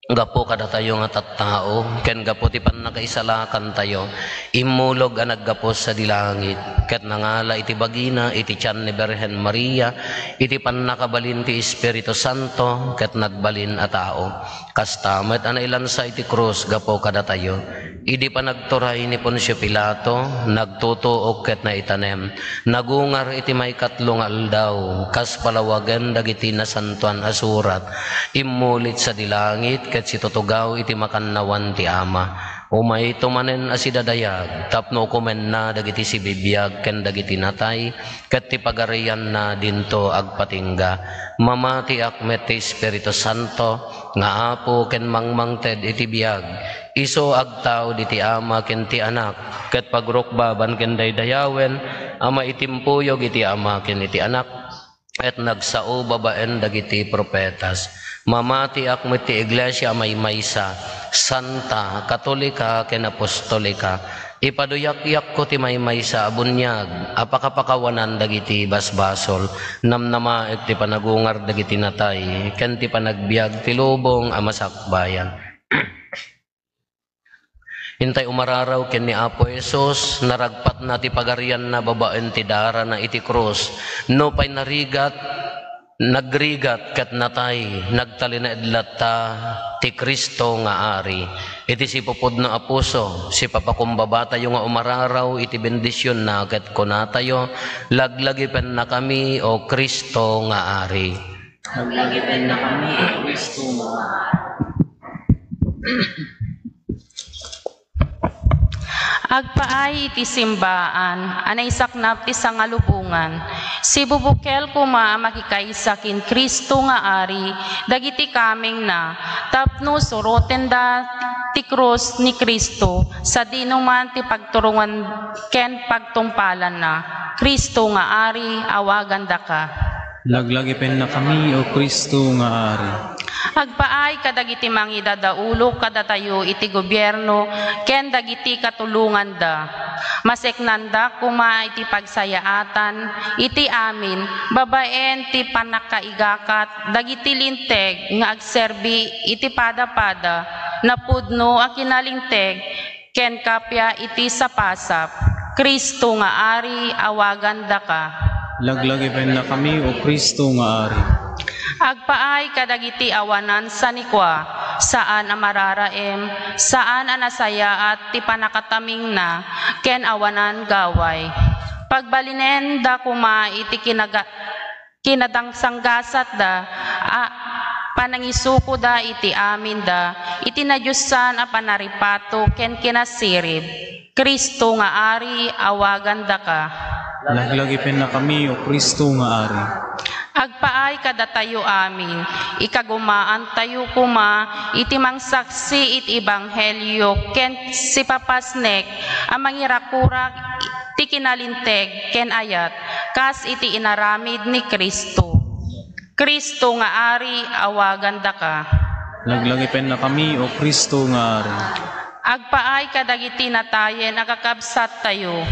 Gapu kadatayo nga tattao, ken gapu ti pannakaisalakantayo, immulog a naggapu sadi langit, ket nangala iti bagina iti tian ni Birhen Maria, iti pannakabalin ti Espiritu Santo, ket nagbalin a tao. Kasta met a nailansa iti krus gapu kadatayo. Idi panagturay ni Poncio Pilato, nagtutuok ket naitanem. Nagungar iti maikatlo nga aldaw, kas palawagen dagiti Nasantoan a Surat, immulit sadi langit ket situtugaw iti makannawan ti Ama. Umayto manen a sidadayag tapno ukomenna dagiti sibibiag ken dagiti natay, ket ti pagarianna dinto agpatingga. Mamatiak met ti Espiritu Santo nga Apo ken mangmangted iti biag. Isu agtaud iti Ama ken ti Anak, ket pagrukbaban ken daydayawen a maitimpuyog iti Ama ken iti Anak, ket nagsao babaen dagiti profetas. Mamatiak met ti iglesia a maymaysa, santa, katolika, ken apostolika. Ipaduyakyakko ti maymaysa a buniag a pakapakawanan dagiti basbasol. Namnamaek ti panagungar dagiti natay, ken ti panagbiag ti lubong a masakbayan. Intay umararaw ken ni Apo Jesus, naragpatna ti pagarianna babaen ti darana iti krus. Nupay narigat, nagrigat ket natay, nagtalinaed latta ti Cristo nga Ari. Iti sipupudno a puso, sipapakumbabatayo nga umararaw iti bendisionna ket kunatayo, "Laglagipennakami, O Cristo nga Ari." Laglagipennakami, O Cristo nga Ari. Agpaay iti simbaan a naisaknap ti sangalubongan, sibubukel koma a makikaysa ken Cristo nga Ari dagiti kamengna tapno surotenda ti krus ni Cristo sadino man ti pagturongan ken pagtungpalanna. Cristo nga Ari, awagandaka. Laglagipennakami, O Cristo nga Ari. Agpaay kadagiti mangidadaulok kadatayo iti gobierno ken dagiti katulonganda. Maseknanda koma iti pagsayaatan iti amin babaen ti pannakaigakat dagiti linteg nga agserbi iti padapada, napudno a kinalinteg ken kappia iti sapasap. Cristo nga Ari, awagandaka. Laglagipennakami, O Cristo nga Ari. Agpaay kadagiti awanan sanikua, saan a mararaem, saan a nasayaat ti pannakatamingna, ken awanan gaway. Pagbalinenda koma iti kinaga-, kinadangsanggasatda a panangisukoda iti aminda iti nadiosan a panaripato ken kinasirib. Cristo nga Ari, awagandaka. Laglagipennakami, O Cristo nga Ari. Agpaay kadatayo amin, ikagumaantayo koma iti mangsaksi iti ebanghelio ken sipapasnek a mangirakurak ti kinalinteg ken ayat kas iti inaramid ni Cristo. Cristo nga Ari, awagandaka. Laglagipennakami, O Cristo nga Ari. Agpaay kadagiti natayen a kakabsattayo.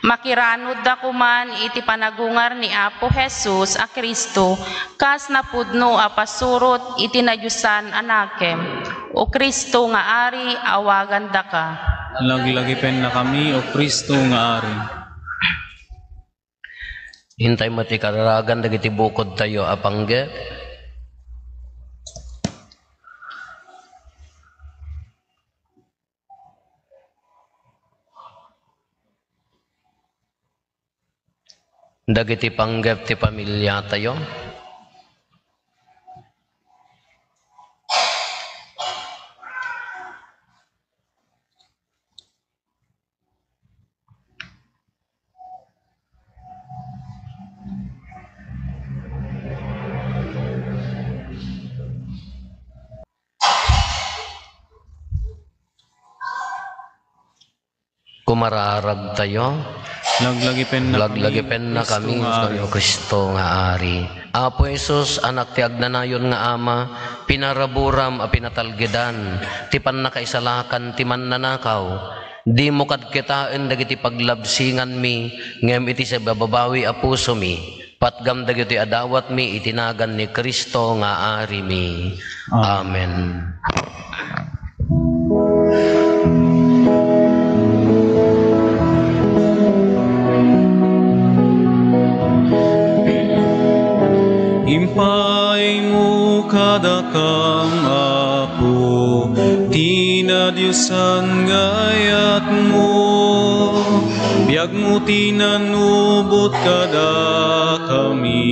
Makiranudda koman iti panagungar ni Apo Jesus a Cristo, kas napudno a pasurot iti nadiosan a nakem. O Cristo nga Ari, awagandaka. Laglagipennakami, O Cristo nga Ari. Intay met ti kararagan dagiti bukodtayo a panggep. Dagiti panggep ti pamiliatayo. Kumararagtayo. Laglagipennakami, Laglagipennakami, Cristo nga Ari. Cristo nga Ari. Apo Jesus, Anak ti agnanayon nga Ama, pinaraburam a pinatalgedan ti pannakaisalakan ti mannanakaw. Dimo kadkitaen dagiti paglabsinganmi, ngem iti sibababawi a pusomi, patgam dagitoy a dawatmi iti nagan ni Cristo nga Arimi. Amen. Amen. Kam, Apo, ti nadiosan nga ayatmo. Biagmo ti nanubot kadakami.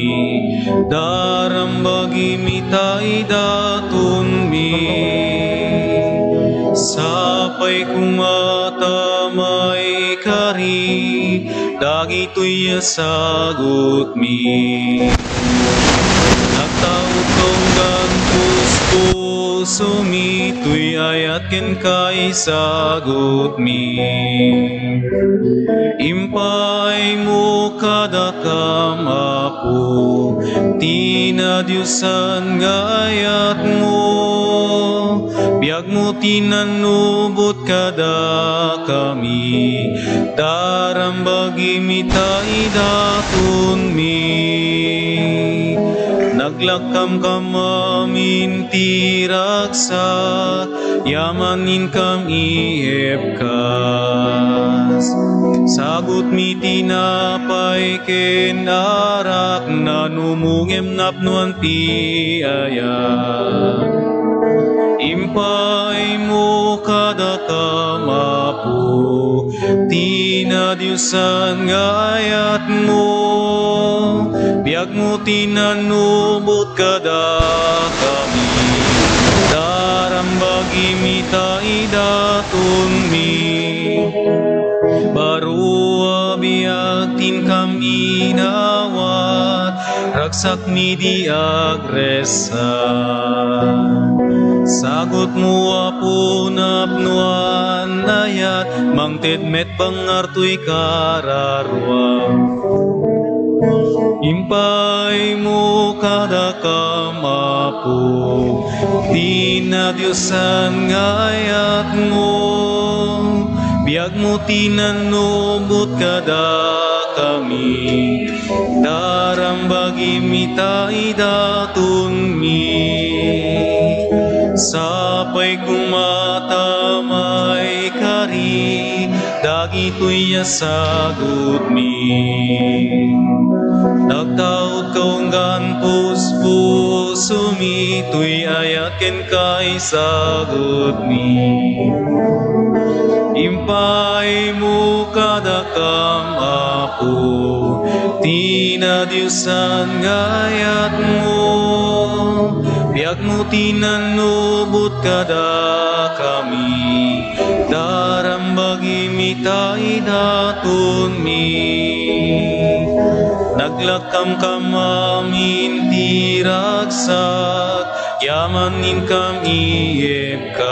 Darambagimi ta idatonmi. Sapay koma ta maikari dagitoy a sagutmi. Nagtaudka unggan puspusomi toy ayat ken kaisagutmi. Impaaymo kadakam, Apo, ti nadiosan nga ayatmo. Biagmo ti nanubot kadakami. Darambagimi ta idatonmi. Naglakkamkam amin ti ragsak, yaman inkam iibkas. Sagutmi ti napay ken arak, nanumongem napnoan ti ayat. Impaaymo kadakam, Apo, ti nadiosan nga ayatmo. Biagmo ti nanubot kadakami. Darambagimi ta idatonmi. Baro a biag ti inkam inawat, ragsakmi di agresa. Sagutmo, Apo, napnoan ayat, mangted met pangngar toy kararuam. Impaaymo kadakam, Apo, ti nadiosan nga ayatmo. Biagmo ti nanubot kadakami. Darambagimi ta idatonmi. Sapay koma ta maikari dagitoy a sagutmi. Nagtaudka unggan puspusomi toy ayat ken kaisagutmi. Impaaymo kadakam, Apo, ti nadiosan nga ayatmo. Biagmo ti nanubot kadakami. Darambagimi ta idatonmi. Naglakkamkam amin ti ragsak, yaman inkam iibkas.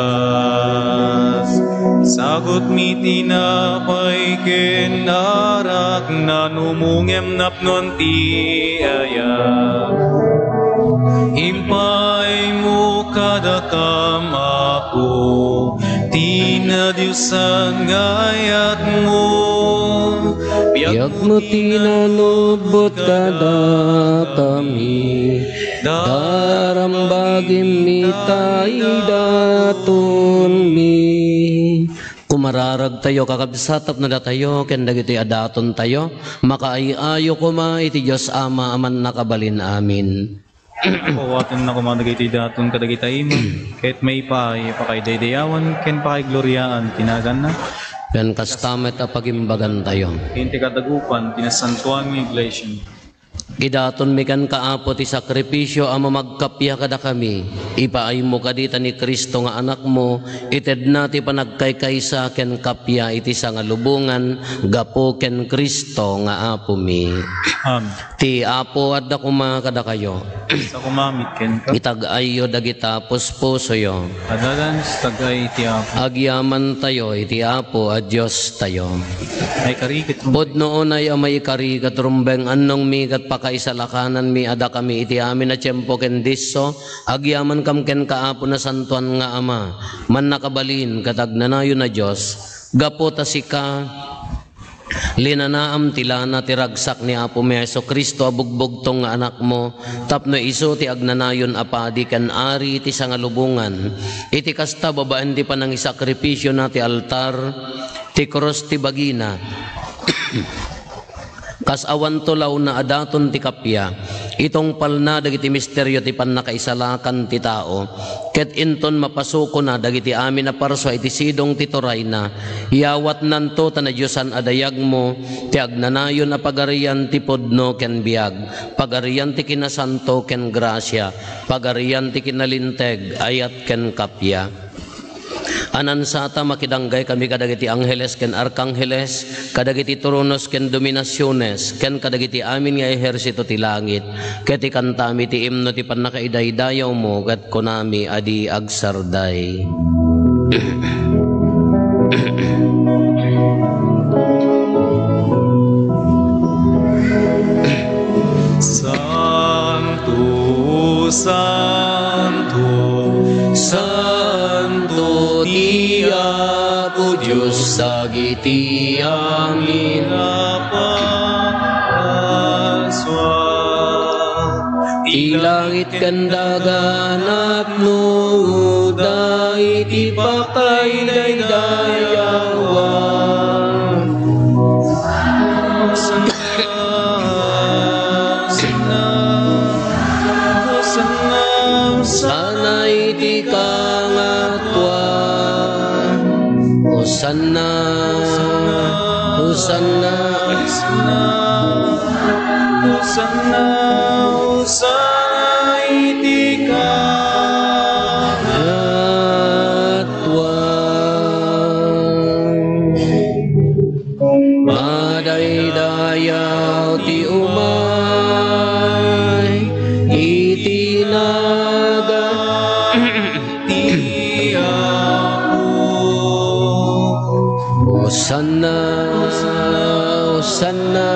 Sagutmi ti napay ken arak, nanumongem napnoan ti ayat. Impaaymo kadakam, Apo, ti nadiosan nga ayatmo. Biagmo ti nanubot kadakami. Darambagimi ta idatonmi. Kumararagtayo, kakabsat, tapno datayo ken dagitoy a datontayo, makaay-ayo koma iti Dios Ama a Mannakabalin Amin. Pawatenna koma dagitoy daton kadagita ima, ket maipaay a pakaidaydayawan ken pakaigloriaan ti naganna. Ken kasta met a pagimbagantayo. Ken ti kadagupan ti nasantoan nga iglesia. Idatonmi kenka, Apo, ti sakripisio a mamagkappia kadakami. Ipaaymo kadi ta ni Cristo nga Anakmo, itedna ti panagkaykaysa ken kappia iti sangalubongan gapu ken Cristo nga Apomi. Amen. Ti Apo adda koma kadakayo. Sa kumamit kenka. Itag-ayyo dagita puspusoyo. Adalan, tag-ay iti Apo. Agyamantayo iti Apo a Diostayo. Maikari ket rumbeng. Pudno unay a maikari ket rumbeng, annongmi ket pakaisalakananmi a dakami iti amin a tiempo ken disso, agyamankam kenka, Apo, Nasantoan nga Ama, Mannakabalin ket Agnanayon a Dios, gapu ta sika, linanaam ti lana ti ragsak ni Apomi a Jesu-Cristo a bugbugtong nga Anakmo, tapno isu ti agnanayon a padi ken ari ti sangalubongan. Iti kasta, babaen ti panangisakripisiona ti altar, ti krus ti bagina, kas awanto launa a daton ti kappia, Itungpalna dagiti misterio ti pannakaisalakan ti tao, ket inton mapasukona dagiti amin a parsua iti sidong ti turayna, iyawatnanto ta nadiosan a dayagmo ti agnanayon a pagarian ti pudno ken biag, pagarian ti kinasanto ken grasia, pagarian ti kinalinteg, ayat ken kappia. Anansata, makidanggay kami kadagiti angheles ken arkangheles, kadagiti tronos ken dominasiones, ken kadagiti amin nga ehersito ti langit, ket ikantami ti imno ti pannakaidaydayawmo, ket kunami a di agsarday. Santo, Santo, Santo ti Apo Dios dagiti amin a parsua. Ti langit ken daga napnoda iti pakaidaydayawam. Hosanna, Hosanna, Hosanna iti kangatoan. Hosanna, Hosanna, Hosanna, Hosanna iti kangatoan. Madaydayaw ti umay iti nagan ti Apo. Hosanna, Hosanna,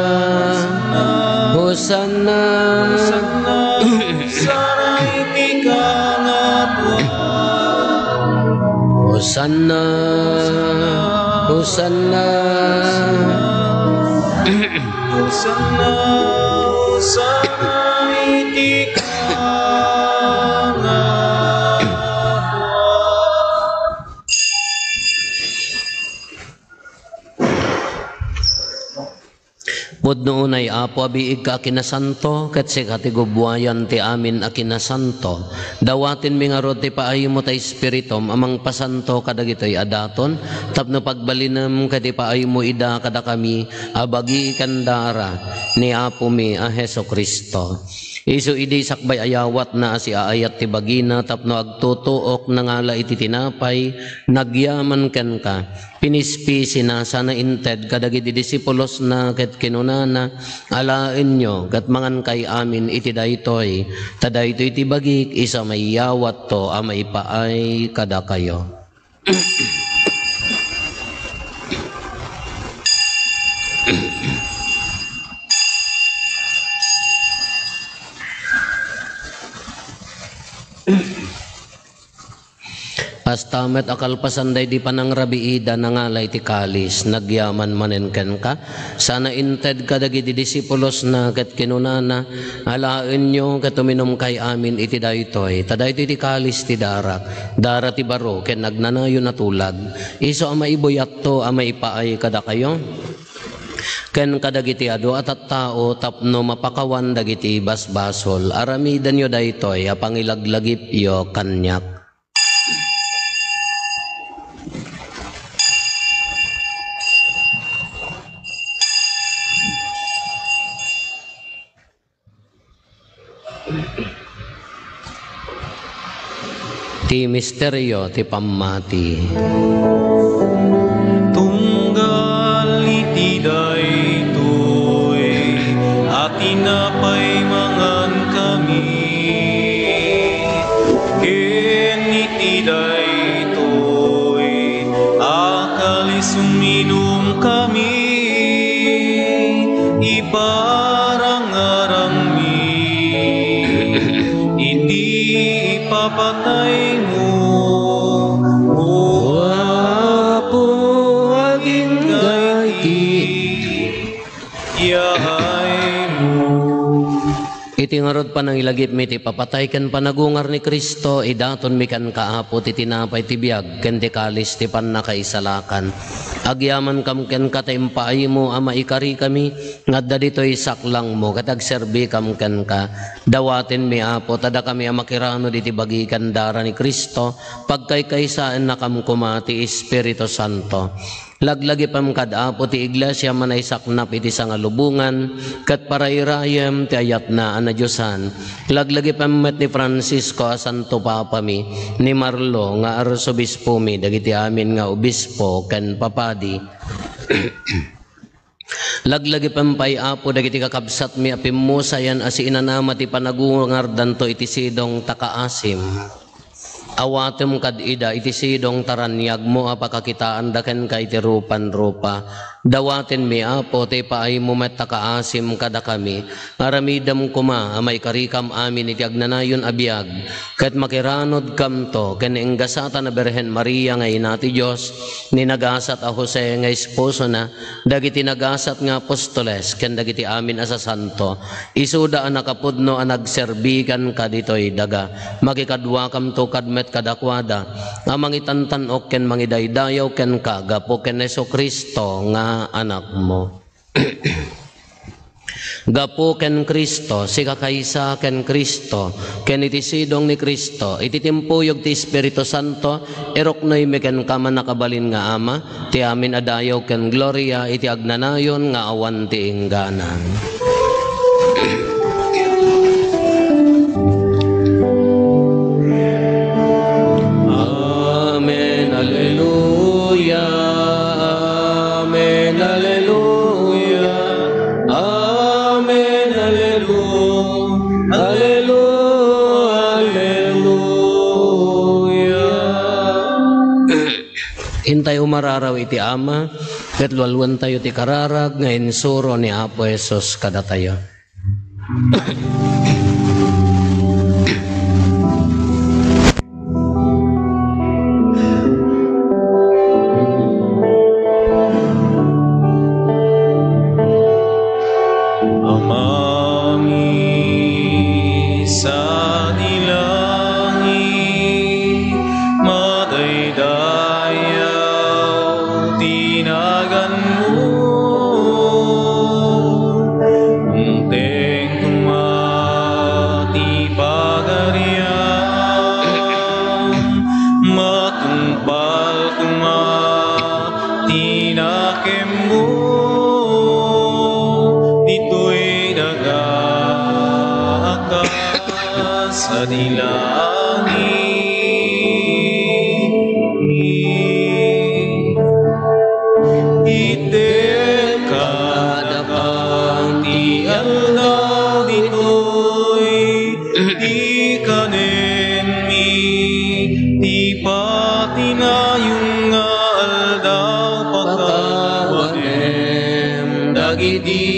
Hosanna. Hosanna iti kangatoan. Hosanna, Hosanna. Hosanna, Hosanna iti kangatoan. Pudno unay, Apo, a biigka a kinasanto, ket sika ti gubbuayan ti amin a kinasanto. Dawatenmi ngarud ti paaymo ta Espiritum a mangpasanto kadagitoy a daton, tapno pagbalinem ket ipaaymo ida kadakami a bagi ken dara ni Apomi a Jesu-Cristo. Isu idi sakbay a yawatna a siaayat ti bagina tapno agtutuok nangala iti tinapay, nagyaman kenka. Pinispisina sana inted kadagiti disipulosna ket kinunana, "Alaenyo ket mangankay amin iti daytoy, ta daytoy ti bagik, isu a maiyawatto a maipaay kadakayo." Kasta met a kalpasan daydi panangrabiida, nangala iti kalis, nagyaman manen kenka, sana inted kadagiti disipulosna ket kinunana, "Alaenyo ket uminumkay amin iti daytoy, ta daytoy ti kalis ti darak, dara ti baro ken agnanayon a tulag, isu a maibuyatto a maipaay kadakayo ken kadagiti adu a tattao tapno mapakawan dagiti basbasol. Aramidenyo daytoy a pangilaglagipyo kaniak." Ti misterio ti pammati. Tunggal iti daytoy a tinapay mangankami, ken iti daytoy a kalis uminumkami, iparangarangmi iti ipapataymo, O Apo, agingga iti yaaymo. Ti ngarud, panangilagipmi ti ipapatay ken panagungar ni Cristo, idatonmi kenka, Apo, ti tinapay ti biag ken ti kalis ti pannakaisalakan. Agyamankam kenka ta impaaymo a maikarikami nga adda ditoy saklangmo ket agserbikam kenka. Dawatenmi, Apo, ta dakami a makiranod iti bagi ken dara ni Cristo, pagkaykaysaennakam koma ti Espiritu Santo. Laglagipem kad, Apo, ti iglesia a manaysaknap iti sangalubongan, ket parairayem ti ayatna a nadiosan. Laglagipem met ni Francisco a Santo Papami, ni Marlo nga Arsobispomi, dagiti amin nga obispo ken papadi. Laglagipem pay, Apo, dagiti kakabsatmi a pimmusayan a siinanama ti panagungardanto iti sidong ta kaasim. Awatem kad ida iti sidong ta raniagmo a pakakitaanda kenka iti rupan-rupa. Dawatenmi, Apo, ta ipaaymo met ta kaasim kadakami. Aramidem koma a maikarikam amin iti agnanayon a biag, ket makiranodkamto ken ni Enggasatan a Birhen Maria nga Ina ti Dios, ni nagasat a Jose nga esposona, dagiti nagasat nga apostoles, ken dagiti amin a sasanto, isuda a nakapudno a nagserbi kenka ditoy daga. Makikaduakamto kad met kadakuada a mangitantan-ok ken mangidaydayaw kenka gapu ken Jesu-Cristo nga Anakmo. Gapu ken Cristo, sikakaysa ken Cristo, ken iti sidong ni Cristo, iti timpuyog ti Espiritu Santo, iruknoymi kenka, mannakabalin nga Ama, ti amin a dayaw ken gloria iti agnanayon nga awan ti ingganan. Amen. Alleluia. Amen. Alleluia. Amen. Alleluia. Alleluia. Intay umararaw iti Ama, ket lualuentayo ti kararag nga insuro ni Apo Jesus kadatayo. Amami sadi langit, madaydayaw ti naganmo. Unteng koma ti pagariam, matungpal koma ti nakemmo ditoy daga a kas sadi langit. Itedka kadakami ti aldaw ditoy, ti kanenmi ti patinayon nga aldaw. Pakawanem dagiti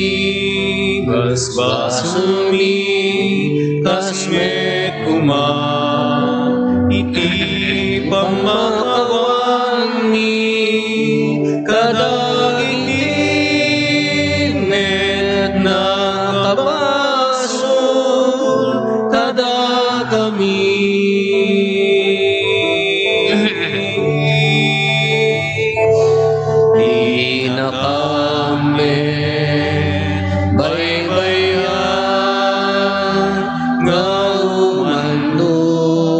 basbasolmi, kas met koma iti pammakawanmi kadagiti met nakabasol kadakami. Ti nakaammo, baybayan nga umannugos,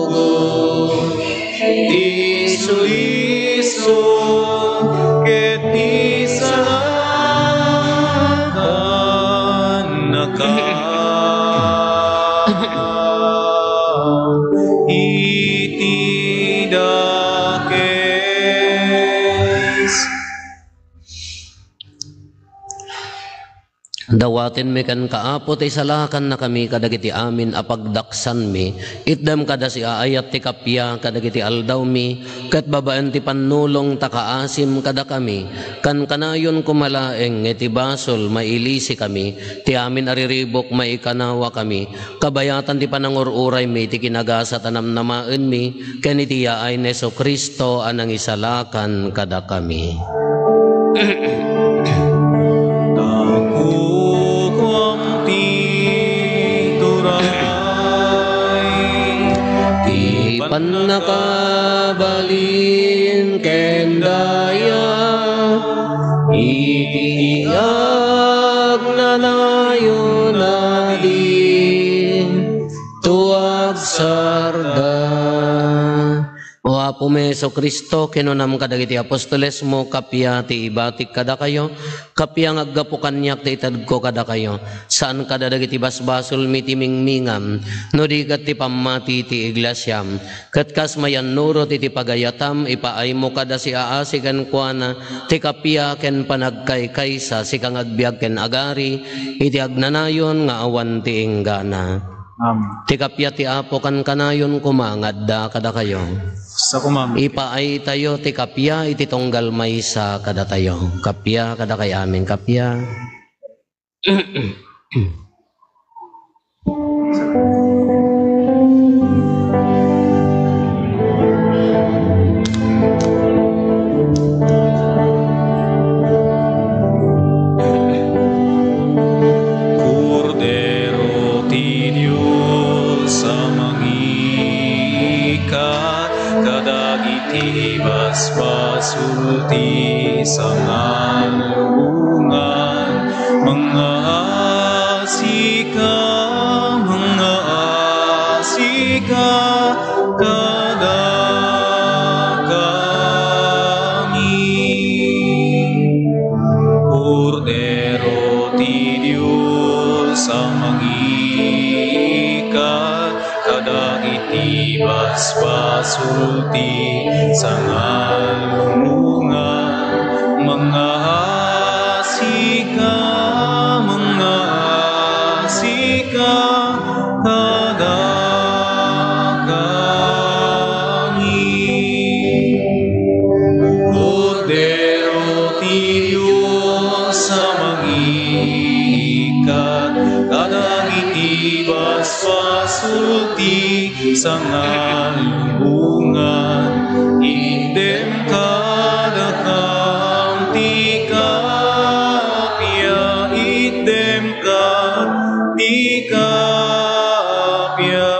ti sulisog ket ti salakannaka iti dakes. Dawatenmi kenka, Apo, ta isalakannakami kadagiti amin a pagdaksanmi. Itdem kada siaayat ti kappia kadagiti aldawmi, ket babaen ti pannulong ta kaasim kadakami. Kankanayon koma laeng nga iti basol mailisikami, ti amin a riribuk maikanawakami, kabayatan ti panangur-uraymi iti kinagasat a namnamaenmi, ken iti yaay ni Jesu-Cristo a nangisalakan kadakami. Nakukuam ti tura Kanayon a di to agsarda. O Apomi Jesu-Cristo, kinunam kadagiti apostolesmo, "Kappia ti ibatik kadakayo, kappia nga aggapu kaniak ti itedko kadakayo. Saan kada dagiti basbasolmi ti mingmingam, no di ket ti pammati ti iglesiam." Ket kas mayannurot iti pagayatam, ipaaymo kada siaasi kenkuana ti kappia ken panagkaykaysa, sika nga agbiag ken agari iti agnanayon nga awan ti inggana. Amen. Ti kappia ti Apo kankanayon koma nga adda kadakayo. Sa kumam. Ipaaytayo ti kappia iti tunggal maysa kadatayo. Kappia kadakay amin, kappia. Kordero ti Dios a mangikat kadagiti basbasol ti sangalubongan. Mangaasika, mangaasika kadakami. Kordero ti Dios a mangikat kadagiti basbasol ti sangalubongan. Mangaasika, mangaasika kadakami. Kordero ti Dios a mangikat kadagiti basbasol ti sangalubongan. Itdem kadakam ti kappia, itdem ka ti kappia.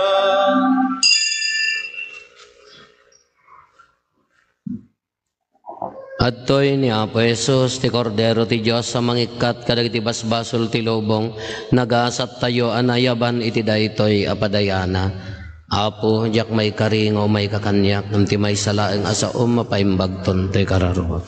Adtoy ni Apo Jesus, ti Kordero ti Dios a mangikkat kadagiti basbasol ti lubong. Nagasattayo a naayaban iti daytoy a padayana. Apo, diak maikari nga umayka kaniak ngem ti maysa laeng a saom mapaimbagton toy kararuak.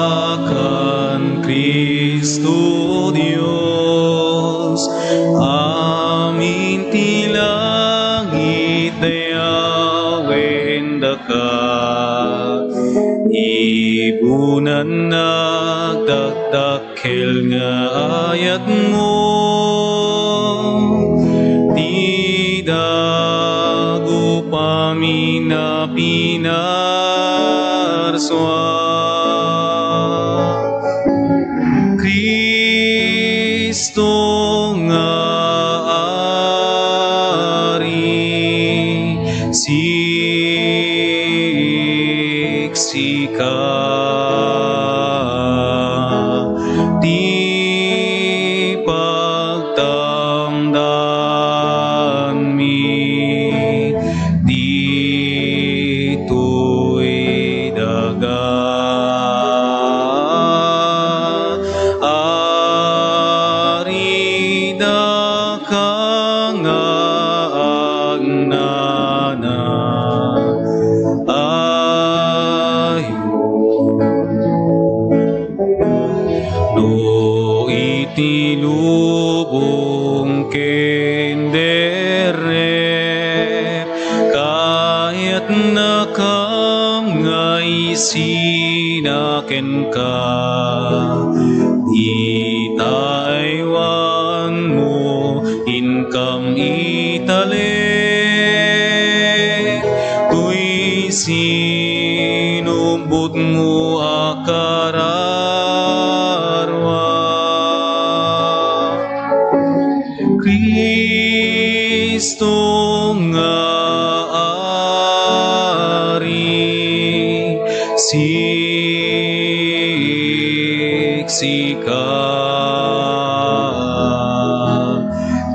Mangisalakan Cristo Dios, amin ti langit dayawen daka. Ibunan nagdakdakkel nga ayatmo, ti dagup amin a pinarsua. Cristo nga Ari, siksika ti pagtangdanmi ditoy daga. Ari daka nga agnana ayo. No iti lubong ken derrep, kayatnakam nga isina kenka, ita aywanmo, in Kam italik toy sinubbotmo a kararua. Cristo nga Ari, siksika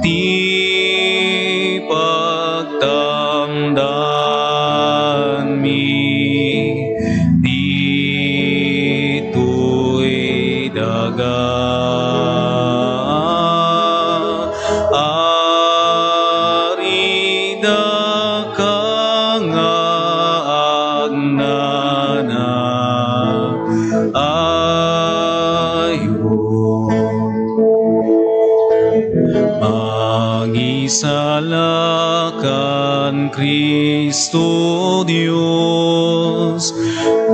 ti pagtamdanmi ditoy daga. Ari, daka nga agnana ayo. Mangisalakan Cristo Dios,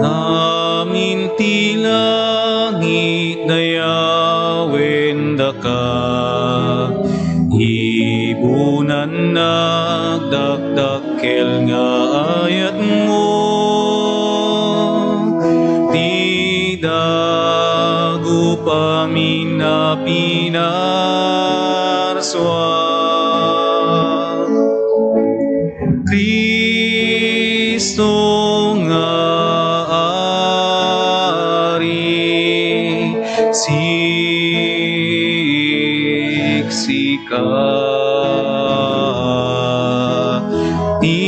amin ti langit dayawen daka. Ibunan nagdakdakkel nga ayatmo, ti dagup amin a pinarsua. Cristo nga Ari, siksika ti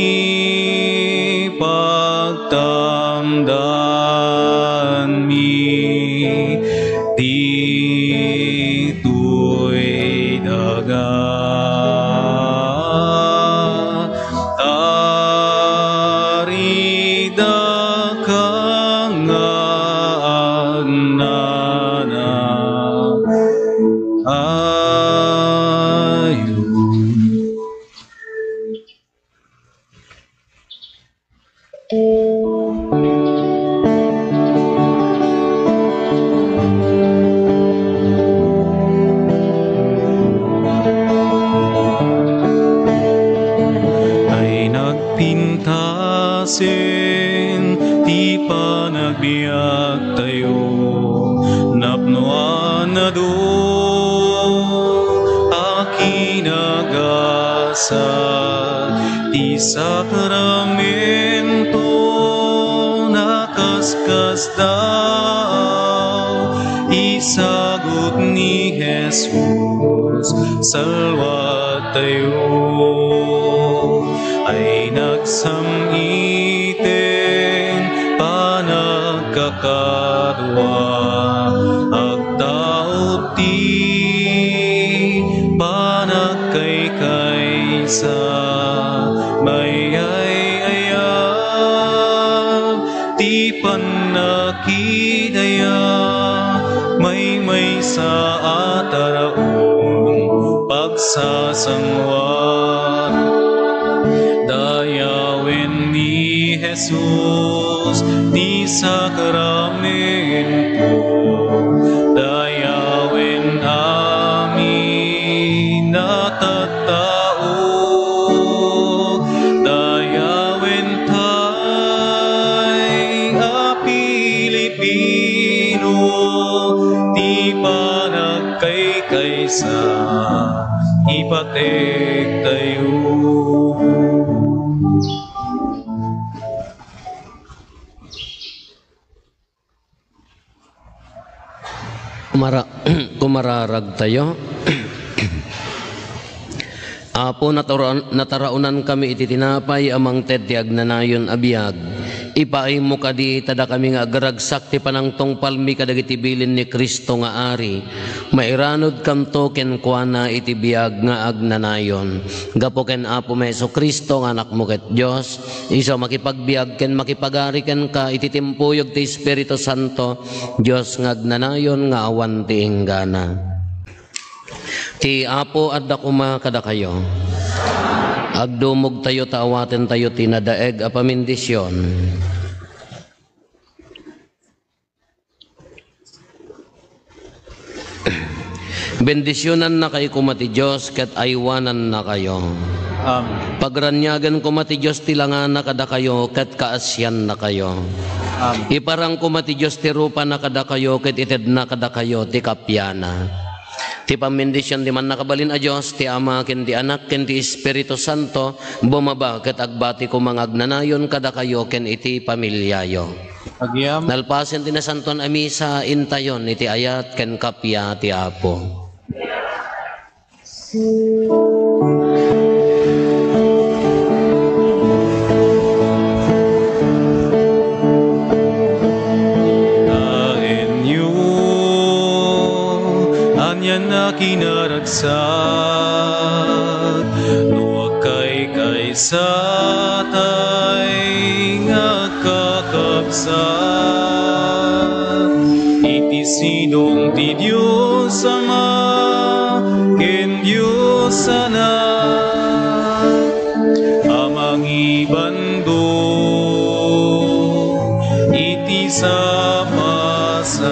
pagtamdanmi ditoy daga. Ari, daka nga agnana ayo. Ay nagpintasen ti panagbiagtayo, napno a nadu a kinagasa ti sakramento, nakaskasdaaw isagut ni Jesus, salwatayo. Ay nagsam-iten panagkakadua, agtaud ti panagkaykaysa, mayay-ayab ti pannakidaya, maymaysa a taraon, pagsasanguan. Dayawen ni Jesus ti sakramento, dayawen amin a tattao, dayawen tay a Pilipino, ti panagkaykaysa ipatektayo. Kumara-, kumararagtayo. Apo, natara-, nataraonankami iti tinapay a mangted ti agnanayon a biag. Ipaaymo kadi ta dakami nga agragsak ti panangtungpalmi kadagiti bilin ni Cristo nga Ari. Mairanudkanto kenkuana iti biag nga agnanayon. Gapu ken Apomi Jesu-Cristo nga Anakmo ket Dios, isu a makipagbiag ken makipagari kenka iti timpuyog ti Espiritu Santo, Dios nga agnanayon nga awan ti inggana. Ti Apo adda koma kadakayo. Agdumogtayo ta awatentayo ti nadaeg a pamindision. Bendisionannakayo koma ti Dios ket aywanannakayo. Amen. Pagraniagen koma ti Dios ti langana kadakayo ket kaasiannakayo. Amen. Iparang koma ti Dios ti rupana kadakayo ket itedna kadakayo ti kapiana. Ti pammendision ti Mannakabalin a Dios, ti Ama ken ti Anak ken ti Espiritu Santo, bumaba ket agbati koma nga agnanayon kadakayo ken iti familiayo. Agyam. Nalpasen ti Nasantoan a Misa, intayon iti ayat ken kappia ti Apo. Taenyo, anian a kinaragsak, no agkaykaysa tay nga agkakabsat iti sidong ti Dios Ama ken Dios Anak a mangibando iti sapasap.